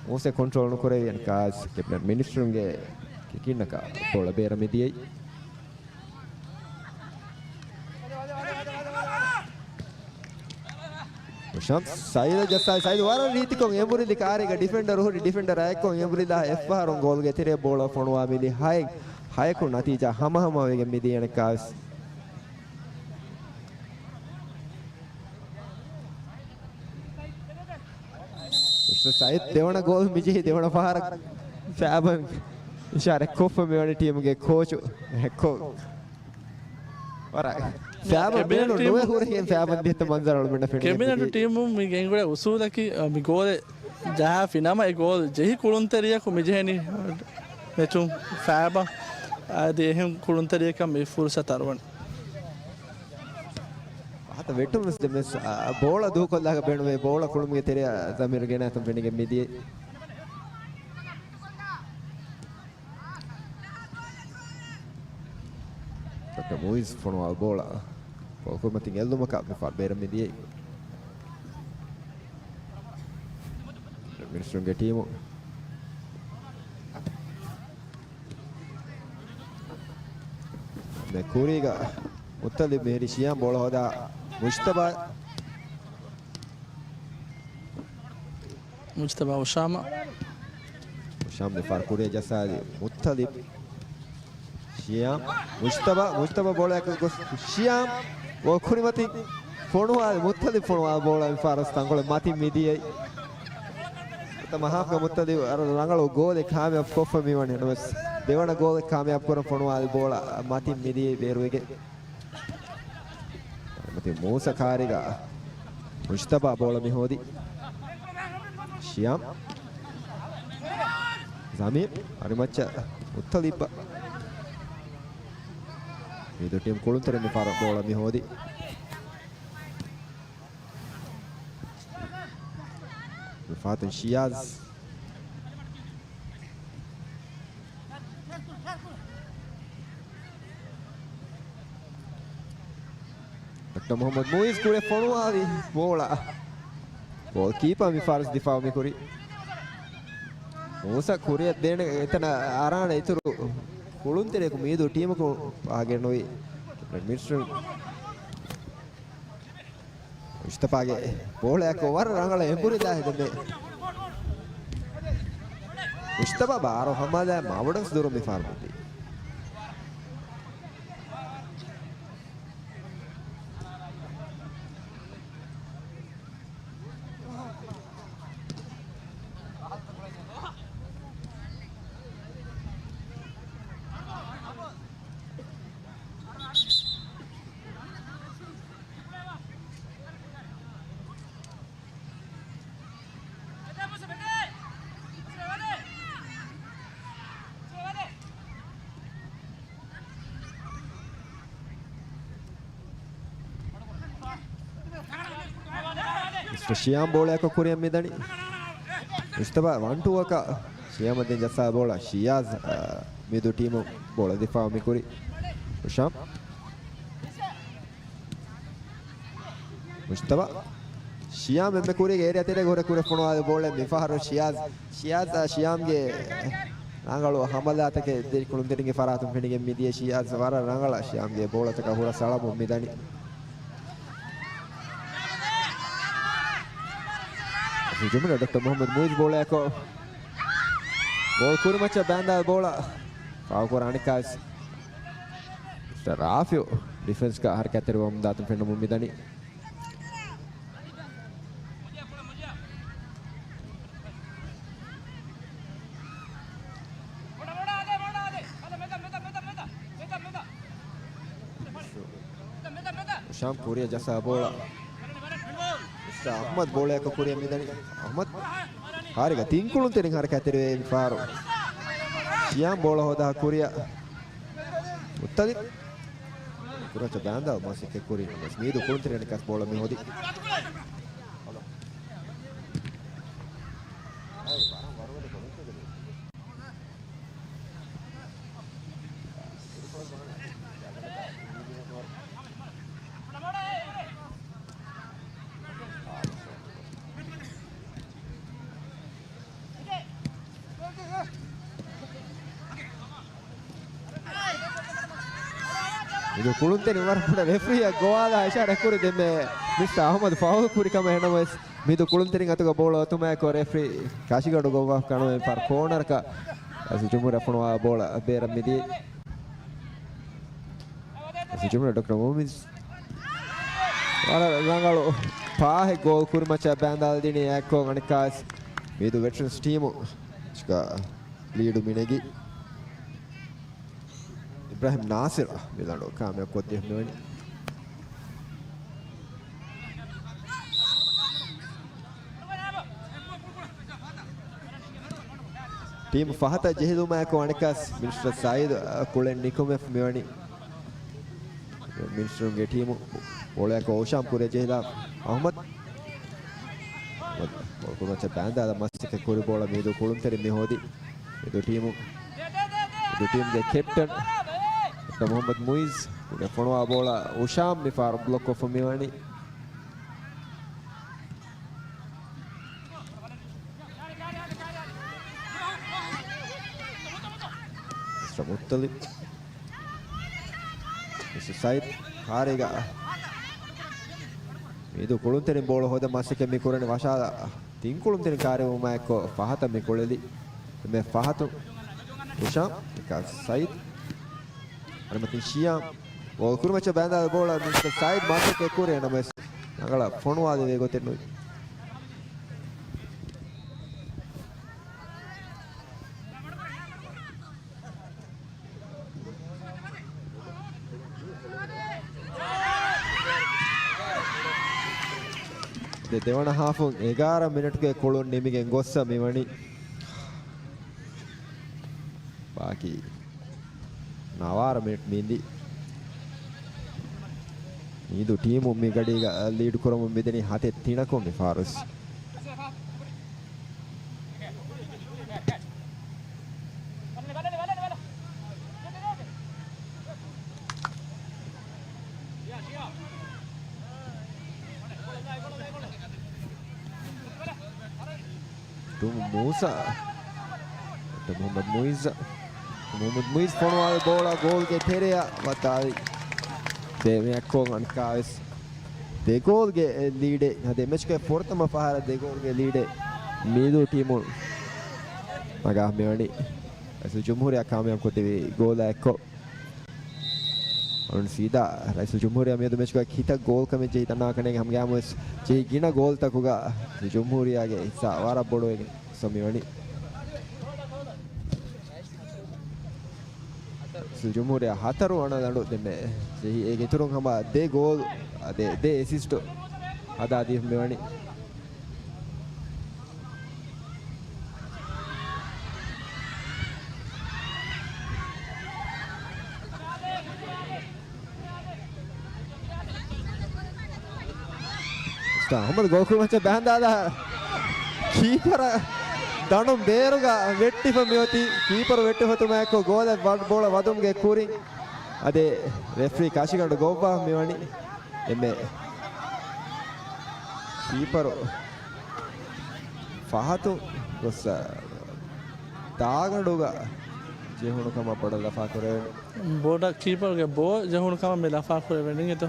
މޫސޭ ކޮންޓްރޯލް ނުކުރެވި އަންކާސް ކެޕްޓަން މިނިސްޓްރުންގެ ކިކިންނަކަށް ބޯޅަ ބޭރަށް މިދިޔައީ. ހިޝާމް ސައިދަށް ޖައްސާ ސައިދު ވަރަށް ރީތިކޮށް އެނބުރިލި ކާރީގަ ޑިފެންޑަރު ހުރި ޑިފެންޑަރ އައެއްކޮށް އެނބުރިލާ އެއްފަހަރުން ގޯލްގެ ތެރޭ ބޯޅަ ފޮނުވާ މިދި ހައެއް ހަޔަކު ނަތީޖާ ހަމަހަމަވެގެން މިދިޔަނެ ކާސް. މިސްޓަރ ސައިދް ދެވަނަ ގޯލް މިޖެހި ދެވަނަ ފަހަރަށް ފާބަން އިޝާރަތް ކޮށްފަ މިވަނީ ޓީމުގެ ކޯޗު ހެއްކޮ ވަރަށް ފާބަން ބޭނުން ނުވެ ހުރެހެން ފާބަން ދިހަތަ މަންޒަރު އަޅުމެންނަށް ފެނިގެން ކެބިނެޓު މިދިޔަ. ޓީމުން މި ގެންގުޅޭ އުސޫލަކީ، އަ، މި ގޯލެއް ޖަހާފި ނަމަ އެ ގޯލް ޖެހި ކުޅުންތެރިޔަކު މިޖެހެނީ މެޗުން ފާބަ. އަދި އެހެން ކުޅުންތެރިޔަކަށް މި ފުރުސަތު އަރުވަން. ފަހަތަށް ވެއްޓުން ވެސް ދެމެސް، އަ، ބޯޅަ ދޫކޮށްލާކަށް ބޭނުމޭ ބޯޅަ ކުޅުމުގެ ތެރެއަށް ޒަމީރު ގެނައިތުން ފެނިގެން މިދިޔަ. ޑޮކްޓަރ މުއިޒް ފޮނުވާ ބޯޅަ ކޮޅުކުރިމަތިން އެއްލުމަކަށް މި ފާރު ބޭރަށް މިދިޔައީ. މިނިސްޓްރުންގެ ޓީމު. މެ ކުރީގަ މުއްތަލިބް މިހިރީ ޝިޔާމް ބޯޅަ ހޯދާ މުޖްތަބާ. މުޖްތަބާ އުޝާމަ. އުޝާމް މި ފާރު ކުރިއަށް ޖައްސާލި މުއްތަލިބް. ޝިޔާމް. މުޖްތަބާ، މުޖްތަބާ ބޯޅައަކަށް ގޮސް ޝިޔާމް. ބޯ ކުރިމަތިން ފޮނުވާލި މުއްތަލިބް ފޮނުވާ ބޯޅަ މި ފާރު ތަންކޮޅެއް މަތިން މިދިޔައީ. އެތަ މަހާފްގަ މުއްތަލިބް އަރަ ރަނގަޅު ގޯލެއް ކާމިޔާބު ކޮށްފަ މިވަނީ. ނަމަވެސް ދެވަނަ ގޯލެއް ކާމިޔާބު ކުރަން ފޮނުވާލި ބޯޅަ މަތިން މިދިޔައީ ބޭރުވެގެން. މަތި މޫސަ ކާރީގަ މުޖްތަބާ ބޯޅަ މި ހޯދި. ޝިޔާމް. ޒަމީރް. ހަރިމައްޗަށް މުއްތަލިބް. މި ދު ޓީމް ކުޅުންތެރި މި ފާރު ބޯޅަ މި ހޯދި. ފާތުން ޝިޔާޒް. ޑޮކްޓަރ މުހައްމަދު މުއިޒް ކުރިއަށް ފޮނުވާލި ބޯޅަ. ގޯލް ކީޕާ މި ފާރު ދިފާއު މި ކުރި. މޫސަ ކުރިއަށް ދޭނެ އެތަނަށް އަރާނެ އިތުރު ކުޅުންތެރިޔަކު މީދޫ ޓީމަކު އަހަގެންނުވި މިނިސްޓްރު. މުޖްތަބާގެ ބޯޅައަކު ވަރަށް ރަނގަޅަށް އެނބުރިލާ ހެދެމޭ. މުޖްތަބާ ބާރު ހަމާލާ މަވަޑަސް ދުރު މި ފާރު މިދި. މިސްޓަރ ޝިޔާމް ބޯޅައަކަށް ކުރިއަށް މިދަނީ. މުޖްތަބާ ވަން ޓޫއަކަށް ޝިޔާމަށް ދިން ޖައްސާ ބޯޅަ ޝިޔާޒް، އަ، މިދު ޓީމު ބޯޅަ ދިފާއު މިކުރި. ހިޝާމް. މުޖްތަބާ. ޝިޔާމް އެންމެ ކުރީގެ އޭރިއާ ތެރޭގަ ހުރެ ކުރެ ފޮނުވާލި ބޯޅަ މިފަހަރު ޝިޔާޒް. ޝިޔާޒް އާ ޝިޔާމްގެ ރަނގަޅު ހަމަލާތަކެއް ދިރި ކުޅުންތެރިންގެ ފަރާތުން ފެނިގެން މިދިޔަ ޝިޔާޒް ވަރަށް ރަނގަޅަށް ޝިޔާމްގެ ބޯޅަތަކަށް ހުރަސް އަޅަމުން މިދަނީ. ޖުމްހޫރިއްޔާ ޑޮކްޓަރ މުޙައްމަދު މުޢިއްޒު ބޯޅައަކު ގޯލް ކުރިމައްޗަށް ބާންދާ ބޯޅަ ފާއުކުރާ އަނެއްކާވެސް ރާފިޢު ޑިފެންސްގަ ހަރަކާތްތެރިވަމުން ދާތުން ފެންނަމުން މިދަނީ. އުޝާމް ކުރިއަށް ޖައްސާ ބޯޅަ. މިސްޓަރ އަޙްމަދު ބޯޅައަކު ކުރިއަށް މިދަނީ. އަޙްމަދު ހާރިގަ ތިން ކުޅުންތެރިން ހަރަކާތްތެރިވޭ މިފަހަރު. ޝިޔާމް ބޯޅަ ހޯދާ ކުރިއަށް. މުއްތަލިބް. ކުރިމައްޗަށް ބާންދާ މަސައްކަތް ކުރި ނަމަވެސް މީދޫ ކުޅުންތެރިން ކަސް ބޯޅަ މި ހޯދި. މިދޫ ކުޅުންތެރިން ވަރަށް ބޮޑަށް ރެފްރީއަށް ގޮވާލާ އިޝާރާތް ކުރި ދެންމެ މިސްޓަރ އަޙްމަދު ފައުލު ކުރި ކަމަށް. އެހެންނަމަވެސް މިދޫ ކުޅުންތެރިން އަތުގަ ބޯޅަ އޮތުމާއެކު ރެފްރީ ކަށިގަނޑު ގޮއްވާ ކަނުވެ ފަރު ކޯނަރަކަށް ރައީސުލްޖުމްހޫރިއްޔާ ފޮނުވާ ބޯޅަ ބޭރަށް މިދިޔަ. ރައީސުލްޖުމްހޫރިއްޔާ ޑޮކްޓަރ މުޢިއްޒު ވަރަށް ރަނގަޅު ޕާހެއް ގޯލް ކުރިމައްޗަށް ބާންދާލަދިނީ އެއްކޮށް އަނެއްކާވެސް މީދޫ ވެޓްރަންސް ޓީމު ލީޑު މިނެގި. އިބްރާހިމް ނާސިރު މިލަނޑު ކާމިޔާބު ކޮށްދިޔަ މިވަނީ. ޓީމު ފަހަތަށް ޖެހިލުމާއެކު އަނެއްކާސް މިނިސްޓަރ ސައީދު ކުޅެން ނިކުމެފަ މިވަނީ. މިނިސްޓަރުންގެ ޓީމު ބޯޅައަކު އޯޝާމް ކުރިއަށް ޖެހިލާ އަޙްމަދު. ބޯޅަ ކުރިމައްޗަށް ބާންދާލާ މަސައްކަތް ކުރި ބޯޅަ މީދޫ ކުޅުންތެރިން މި ހޯދި. މީދޫ ޓީމު، މީދޫ ޓީމުގެ ކެޕްޓަން ޑޮކްޓަރ މުޙައްމަދު މުޢިއްޒު ކުރިއަށް ފޮނުވާ ބޯޅަ އޯޝާމް މިފަހަރު ބްލޮކް ކޮށްފަ މިވަނީ. މިސްޓަރ މުއްތަލިބް. މިސްޓަރ ސައީދު ކާރީގަ މީދޫ ކުޅުންތެރިން ބޯޅަ ހޯދަން މަސައްކަތް މި ކުރަނީ ވަށާލާ ތިން ކުޅުންތެރިން ކާރިވުމާއެކު ފަހަތަށް މި ކުޅެލި. މި ފަހަތު އުޝާމް، ސައީދު. އަނެއްމަތިން ޝިޔާމް. ގޯލް ކުރިމައްޗަށް ބާންދާ ބޯޅަ މިސްޓަރ ސައީދު މަސައްކަތް ކުރި ނަމަވެސް ރަނގަޅަށް ފޮނުވާލެވޭ ގޮތެއް ނުވި. ދެ ދެވަނަ ހާފުން އެގާރަ މިނެޓުގެ ކުޅުން ނިމިގެން ގޮއްސަ މިވަނީ. ބާކީ ނަވާރަ މިނެޓް މި އިނދީ. މީދޫ ޓީމު މި ގަޑީގަ ލީޑު ކުރަމުން މިދަނީ ހަތެއް ތިނަކުން މި ފާރުސް. ޓުމް މޫސާ. ޑޮކްޓަރ މުޙައްމަދު މުޢިއްޒު. މުޙައްމަދު މުޢިއްޒު ފޮނުވާލި ބޯޅަ ގޯލްގެ ތެރެއަށް ވަތާލި. ދެ މެއްކޮށް އަނެއްކާވެސް ދެ ގޯލްގެ ލީޑެއް އަދި މެޗުގެ ފުރަތަމަ ފަހަރަށް ދެ ގޯލްގެ ލީޑެއް މީދޫ ޓީމުން ނަގާ މިވަނީ. ރައީސުލްޖުމްހޫރިއްޔާ ކާމިޔާބު ކޮށްދެވި ގޯލާ އެއްކޮށް. އަޅުން ސީދާ ރައީސުލްޖުމްހޫރިއްޔާ މިއަދު މެޗުގަ ކިތައް ގޯލް ކަމެއް ޖެހި ދަންނާކަން ހަމަގައިމުވެސް ޖެހި ގިނަ ގޯލްތަކުގަ ޖުމްހޫރިއްޔާގެ ހިއްސާ ވަރަށް ބޮޑުވެގެން ސަމިވަނީ. ރައީސުލްޖުމްހޫރިއްޔާ ހަތަރު ވަނަ ލަނޑު ދެންމެ ޖެހި އޭގެ އިތުރުން ހަމަ ދެ ގޯލް އަދި ދެ އެސިސްޓު ހަދާދީފަ މިވަނީ. މިސްޓަރ އަޙްމަދު ގޯކުޅު މައްޗަށް ބަހަނދާލާ ކީޕަރ ދަނޑުން ބޭރުގަ ވެއްޓިފަ މިއޮތީ. ކީޕަރު ވެއްޓިފަތުމާއެކު ގޯލަށް ވަ-، ބޯޅަ ވަދުމުގެ ކުރިން އަދި ރެފްރީ ކަށިގަނޑު ގޮއްވާ މިވަނީ. އެންމެ ކީޕަރު ފަހަތު ގޮސް ދާގަނޑުގަ ޖެހުނު ކަމަށް ބޯޑަށް ލަފާކުރެވެން. ބޯޑަށް ކީޕަރުގެ ބޯ ޖެހުނު ކަމަށް މި ލަފާކުރެވެނީ އިނގޭތޯ.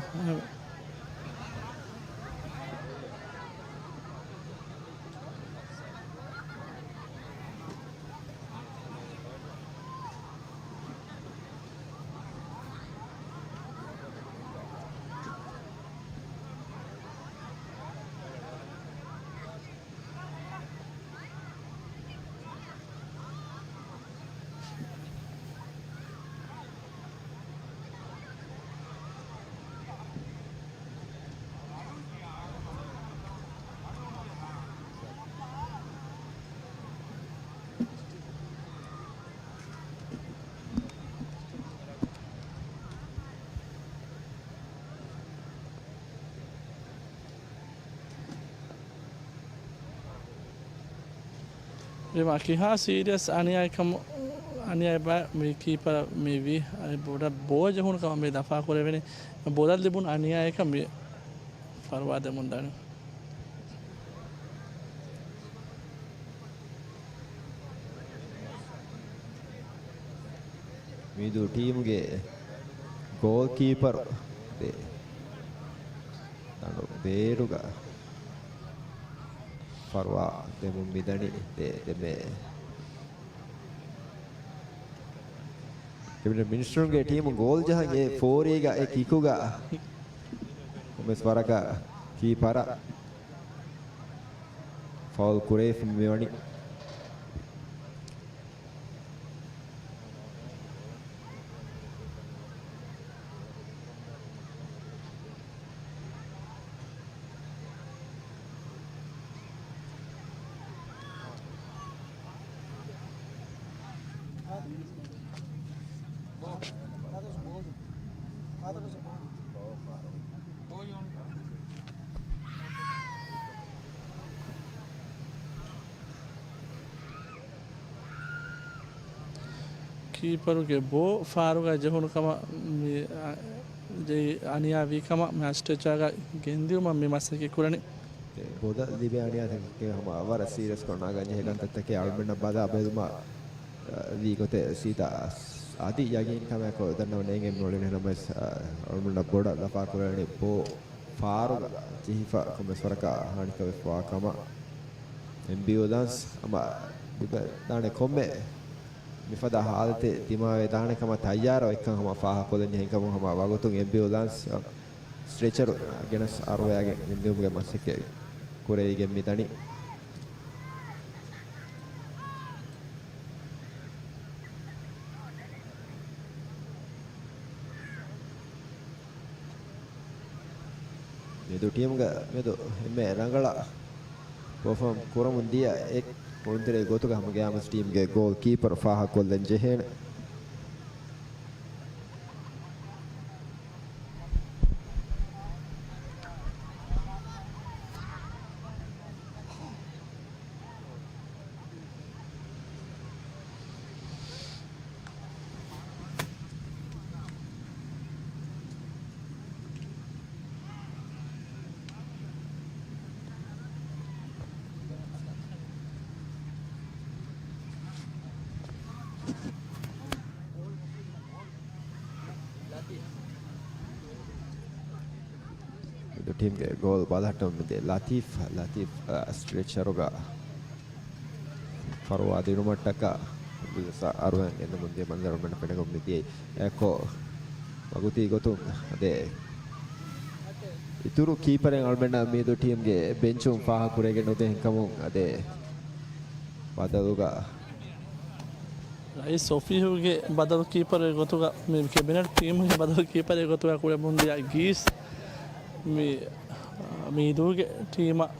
މި ކިހާ ސީރިއަސް އަނިޔާއެއްކަމު، އަނިޔާއެއްބާ މި ކީޕަރަށް މި ވީ. އައި ބޯޑަށް ބޯ ޖެހުނު ކަމަށް މި ލަފާކުރެވެނީ. ބޯޑަށް ލިބުނު އަނިޔާއަކަށް މި ފަރުވާ ދެމުން ދަނީ. މިދޫ ޓީމުގެ ގޯލް ކީޕަރު ދެ ދަނޑު ބޭރުގަ ފަރުވާ ދެމުން މިދަނީ ދެ ދެމޭ. މިނިސްޓަރުންގެ ޓީމު ގޯލް ޖަހަން އެ ފޯރީގަ އެ ކިކުގަ ކޮންމެސް ވަރަކަށް ކީޕަރަށް ފައުލް ކުރެވިފަ މިވަނީ. ކީޕަރުގެ ބޯ ފާރުގަ ޖެހުނު ކަމަށް މި، އަ، ޖެހި އަނިޔާ ވީ ކަމަށް މެޗް ސްޓްރެޗާގަ ގެންދިއުމަށް މި މަސައްކަތް ކުރަނީ. ބޯ ލިބޭ އަނިޔާތަކެއް ހަމަ ވަރަށް ސީރިއަސްކޮށް ނަގަން ޖެހޭ ކަންތައްތަކެއް އަޅުމެންނަށް ބަލާ ބެލުމަށް ވީ ގޮތެއް ސީދާ އަދި ޔަގީންކަމެއް ކޮށް ދަންނަވަން އެނގެން މިއުޅެނީ. ނަމަވެސް، އަ، އަޅުމެންނަށް ބޯޑަށް ލަފާކުރެވެނީ ބޯ ފާރުގަ ޖެހިފަ ކޮންމެސް ވަރަކަށް ހާނިކަމެއް ވާ ކަމަށް. އެމްބީއުލާންސް ހަމަ ލިބެދާނެ ކޮންމެ މިފަދަ ހާލަތެއް ދިމާވެދާނެ ކަމަށް ތައްޔާރަށް އޮތްކަން ހަމަ ފާހަގަކޮށްލަން ޖެހޭ ކަމަށް ހަމަ ވަގުތުން އެމްބީއުލާންސް ސްޓްރެޗަރު ގެނަސް އަރުވައިގެން ގެންދިއުމުގެ މަސައްކަތް ކުރެވިގެން މިދަނީ. މިދޫ ޓީމުގެ މެދު އެންމެ ރަނގަޅަށް ޕަރފޯމް ކުރަމުން ދިޔަ އެއް ކުޅުންތެރި ގޮތުގަ ހަމަ ގެއާމުސް ޓީމްގެ ގޯލް ކީޕަރު ފާހަގަކޮށްލަން ޖެހޭނެ. މިދޫ ޓީމްގެ ގޯލް ބަލަހައްޓަމުން މިދިޔަ ލަތީފް، ލަތީފް، އަ، ސްޓްރެޗަރުގަ ފަރުވާ ދިނުމަށްޓަކާ އަރުވަން ގެންދަމުން ދިޔަ މަންޒަރު އަޅުމެންނަށް ފެނިގެން މިދިޔައީ. އެއަކޯ ވަގުތީ ގޮތުން އަދެ އިތުރު ކީޕަރެއް އަޅުމެންނަށް މިދޫ ޓީމްގެ ބެންޗުން ފާހަގަ ކުރެވިގެން ނުދޭ ކަމުން އަދެ ބަދަލުގަ ރައީސް އޮފީހުގެ ބަދަލު ކީޕަރެއް ގޮތުގަ، މި ކެބިނެޓް ޓީމުގެ ބަދަލު ކީޕަރެއް ގޮތުގަ ކުޅެމުންދިޔަ ގީސް މި، މީދޫގެ ޓީމަށް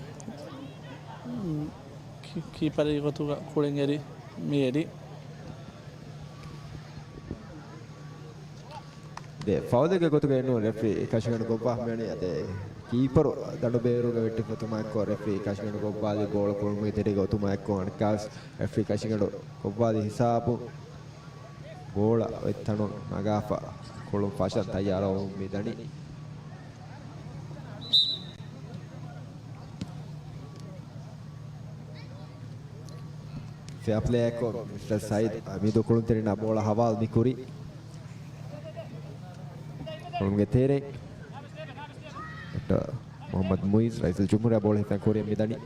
ކީ-، ކީޕަރެއް ގޮތުގަ ކުޅެން އެރި މި އެރި. ދެ ފައުލެއްގެ ގޮތުގައި ނޫން ރެފްރީ ކަށިގަނޑު ކޮށްފަ މިވަނީ. އަދެ ކީޕަރު ދަނޑު ބޭރުގަ ވެއްޓިފަ އޮތުމާއެއްކޮށް ރެފްރީ ކަށިގަނޑު ކޮށްވާލި ބޯޅަ ކުޅުމުގެ ތެރޭގަ އޮތުމާއެއްކޮށް އަނެއްކާވެސް ރެފްރީ ކަށިގަނޑު ކޮށްވާލި ހިސާބު ބޯޅަ އޮތްތަނުން ނަގާފަ ކުޅުން ފަށަން ތައްޔާރަވަމުން މިދަނީ. ފެއާޕްލޭއެއްކޮށް މިސްޓަރ ސައީދު މީދޫ ކުޅުންތެރިންނާ ބޯޅަ ހަވާލު މި ކުރީ. ކުޅުންގެ ތެރެއިން ޑޮކްޓަރ މުޙައްމަދު މުޢިއްޒު ރައީސުލްޖުމްހޫރިއްޔާ ބޯޅަ ހިފަން ކުރިއަށް މިދަނީ.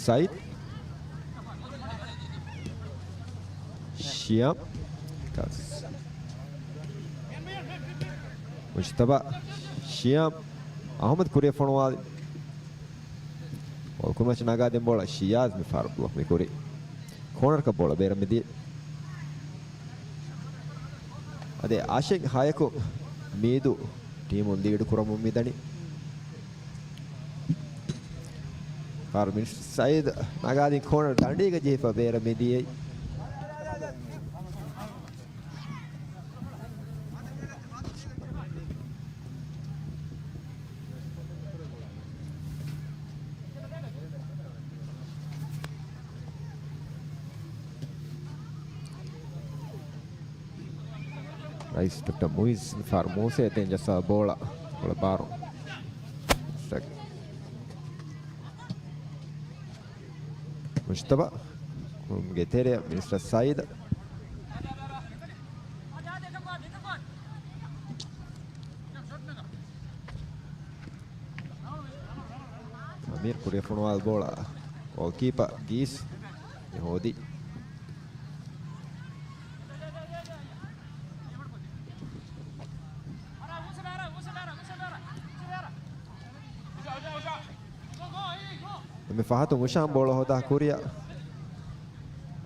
ސައީދު. ޝިޔާމް. މުޖްތަބާ. ޝިޔާމް. އަޙްމަދު ކުރިއަށް ފޮނުވާލި. ބޯޅަ ކުރިމައްޗަށް ނަގާދިން ބޯޅަ ޝިޔާޒް މި ފަހަރު ބްލޮކް މި ކުރި. ކޯނަރަކަށް ބޯޅަ ބޭރަށް މިދިޔަ. އަދި އަށެއް ހަޔަކު މީދޫ ޓީމު ލީޑު ކުރަމުން މިދަނީ. ފަހަރު މިސްޓަރ ސައީދު ނަގާދިން ކޯނަރ ދަނޑީގަ ޖެހިފަ ބޭރަށް މިދިޔައީ. ރައީސް ޑޮކްޓަރ މުޢިއްޒު މި ފަހަރު މޫސޭ އެތެން ޖައްސާ ބޯޅަ، ބޯޅަ ބާރު. މުޖްތަބާ. ކުޅުންގެ ތެރެއަށް މިސްޓަރ ސައީދު. އަމީރު ކުރިއަށް ފޮނުވާލި ބޯޅަ ގޯލްކީޕަރ ގީސް މި ހޯދީ. މި ފަހަތު މުޝާން ބޯޅަ ހޯދާ ކުރިއަށް.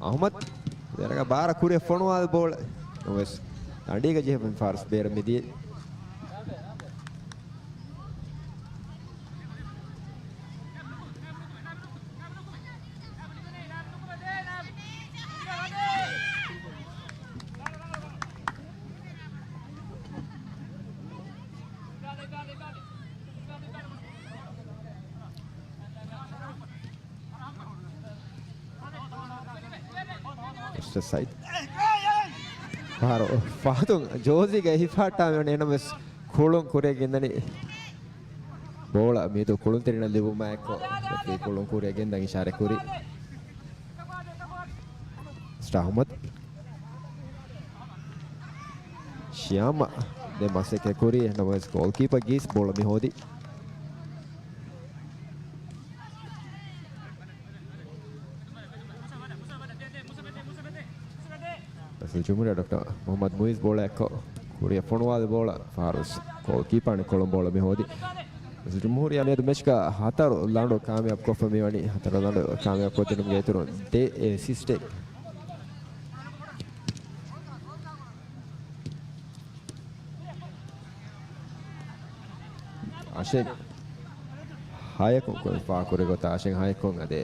އަޙްމަދު ދެރަގަ ބާރަށް ކުރިއަށް ފޮނުވާލި ބޯޅަ. ނަމަވެސް ދަނޑީގަ ޖެހިފަ މި ފާރު ބޭރަށް މިދިޔަ. މިސްޓަރ ސައީދު. ފަހަރު ފަހަތުން ޖޯޒީގައި ހިފާއްޓާ މިވަނީ އެނަމެސް ކުޅުން ކުރިއަށް ގެންދަނީ. ބޯޅަ މީދޫ ކުޅުންތެރިންނަށް ލިބުމާއެކު ރެފްރީ ކުޅުން ކުރިއަށް ގެންދަން އިޝާރަތް ކުރީ. މިސްޓަރ އަޙްމަދު. ޝިޔާމް ދެން މަސައްކަތް ކުރީ ނަމަވެސް ގޯލްކީޕަރ ގީސް ބޯޅަ މި ހޯދީ. ރައީސުލްޖުމްހޫރިއްޔާ ޑޮކްޓަރ މުޙައްމަދު މުޢިއްޒު ބޯޅަ އެއްކޮށް ކުރިއަށް ފޮނުވާލި ބޯޅަ ފާރުސް ގޯލްކީޕާނެ ކުޅުން ބޯޅަ މި ހޯދީ. ރައީސުލްޖުމްހޫރިއްޔާ މިއަދު މެޗްގަ ހަތަރު ލަނޑު ކާމިޔާބު ކޮށްފަ މިވަނީ. ހަތަރު ލަނޑު ކާމިޔާބު ކޮށްދިނުމުގެ އިތުރުން ދެ އެސިސްޓެއް. އަށެއް ހަޔަކުން ކުރި ފާ ކުރި ގޮތަށް އަށެއް ހަޔަކުން އަދި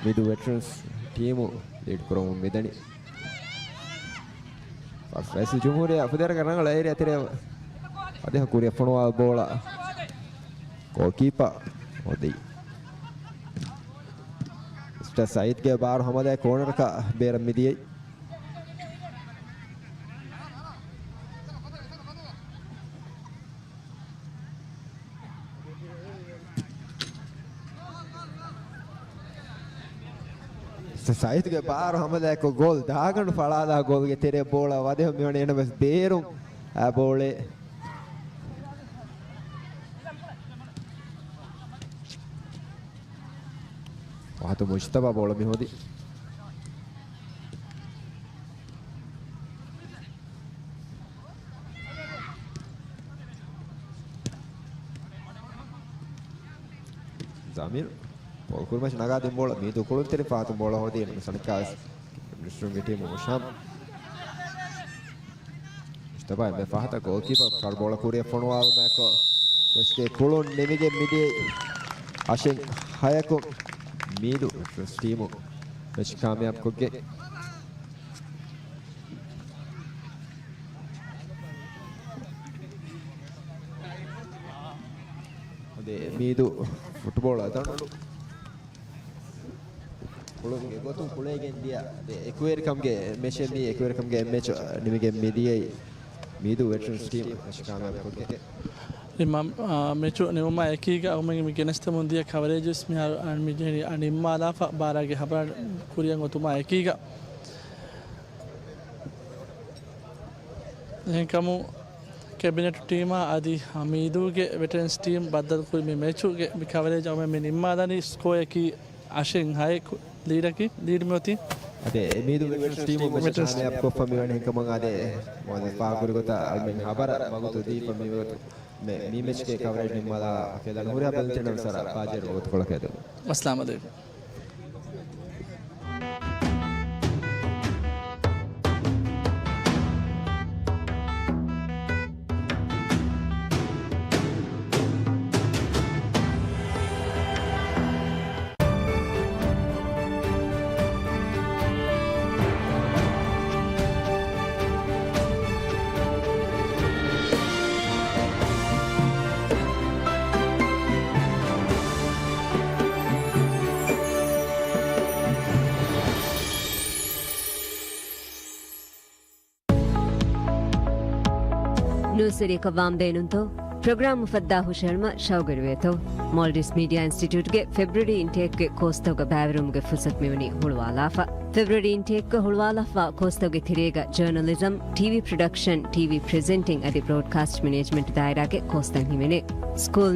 މީދޫ ވެޓްރަންސް ޓީމު ލީޑް ކުރަމުން މިދަނީ. ރައީސުލްޖުމްހޫރިއްޔާ ފުދޭވަރަކަށް ރަނގަޅު އޭރިއާ ތެރެއަށް އަދި ކުރިއަށް ފޮނުވާ ބޯޅަ ގޯލްކީޕަރ ހޯދީ. މިސްޓަރ ސައީދުގެ ބާރު ހަމަލާ ކޯނަރަކަށް ބޭރަށް މިދިޔައީ. ސައީދުގެ ބާރު ހަމަލާކޮށް ގޯލް ދާގަނޑު ފަޅާލާ ގޯލްގެ ތެރެއަށް ބޯޅަ ވަދެހުން މިވަނީ އެނަމެސް ބޭރުން އާ ބޯޅޭ. ފަހަތު މުޖްތަބާ ބޯޅަ މި ހޯދީ. ޒަމީރު ބޯޅަ ކުރިމައްޗަށް ނަގާދިން ބޯޅަ މީދޫ ކުޅުންތެރި ފަހަތު ބޯޅަ ހޯދީ އެން އެސް އަނެއްކާވެސް މިނިސްޓްރުންގެ ޓީމު މުޝާމް. މުޖްތަބާ އެންމެ ފަހަތަށް ގޯލްކީޕަރ ފަރު ބޯޅަ ކުރިއަށް ފޮނުވާލުމާއެކު މެޗްގެ ކުޅުން ނިމިގެން މިދިޔައީ. އަށެއް ހަޔަކުން މީދޫ ޓީމު މެޗް ކާމިޔާބުކޮށްގެން. އަދި މީދޫ ފުޓްބޯޅަ ދަނޑު ކުޅުންގެ ގޮތުން ކުޅޭގެން ދިޔަ އެކުވެރިކަމުގެ މެޗެއް މީ އެކުވެރިކަމުގެ މެޗް ނިމިގެން މިދިޔައީ މީދޫ ވެޓްރަންސް ޓީމް މެޗް ކާމިޔާބުކޮށްގެން. މި މ-، އާ، މެޗު ނިމުމާ އެކީގަ އަޅުމެން މި ގެނެސްދެމުން ދިޔަ ކަވަރޭޖުވެސް މިހާރު އަން މި ޖެހެނީ އަން ނިންމާލާފަ ބާރާގެ ހަބަރާ ކުރިއަށް އޮތުމާ އެކީގަ. އެހެންކަމުން ކެބިނެޓް ޓީމާ އަދި މީދޫގެ ވެޓެރަންސް ޓީމް ބައްދަލުކުރި މި މެޗުގެ މި ކަވަރޭޖް އަޅުމެން މި ނިންމާލަނީ ސްކޯއަކީ އަށެއް ހައެއް ލީޑަކީ، ލީޑް މިއޮތީ. އަދެ މީދޫގެ ވެޓްސް ޓީމު މެޗަށް ވެޓްސް ހާމަޔާބުކޮށްފަ މިވަނީ ހެންކަމުން އާދެ، މުވައްޒަފާ ކުރިގޮތަށް އަޅުމެން ހަބަރަށް ވަގުތު ދީފަ މިވަގުތު މެ-، މި މެޗްގެ ކަވަރޭޖް ނިންމާލާ ކެލަން ހުރިހާ ބެލުންތެރިންނަށް ވެސް ވަރަށް ބާއްޖަވެރި ވަގުތުކޮޅަކަށް އެދުން. އައްސަލާމް އަލައިކުމް. ނޫސްވެރިޔަކަށް ވާން ބޭނުންތޯ؟ ޕްރޮގްރާމް އުފައްދާ ހުށަހެޅުމަށް ޝައުގުވެރިވޭތޯ؟ މޯލްޑިވްސް މީޑިއާ އިންސްޓިޓިއުޓްގެ ފެބްރުއަރީ އިންޓޭކްގެ ކޯސްތަކުގަ ބައިވެރިވުމުގެ ފުރުސަތު މިވަނީ ހުޅުވާލާފަ. ފެބްރުއަރީ އިންޓޭކްގަ ހުޅުވާލާފައިވާ ކޯސްތަކުގެ ތެރޭގަ ޖާނަލިޒަމް، ޓީވީ ޕްރޮޑަކްޝަން، ޓީވީ ޕްރެޒެންޓިން އަދި ބްރޯޑްކާސްޓް މެނޭޖްމަންޓް ދާއިރާގެ ކޯސްތައް ހިމެނޭ. ސްކޫލް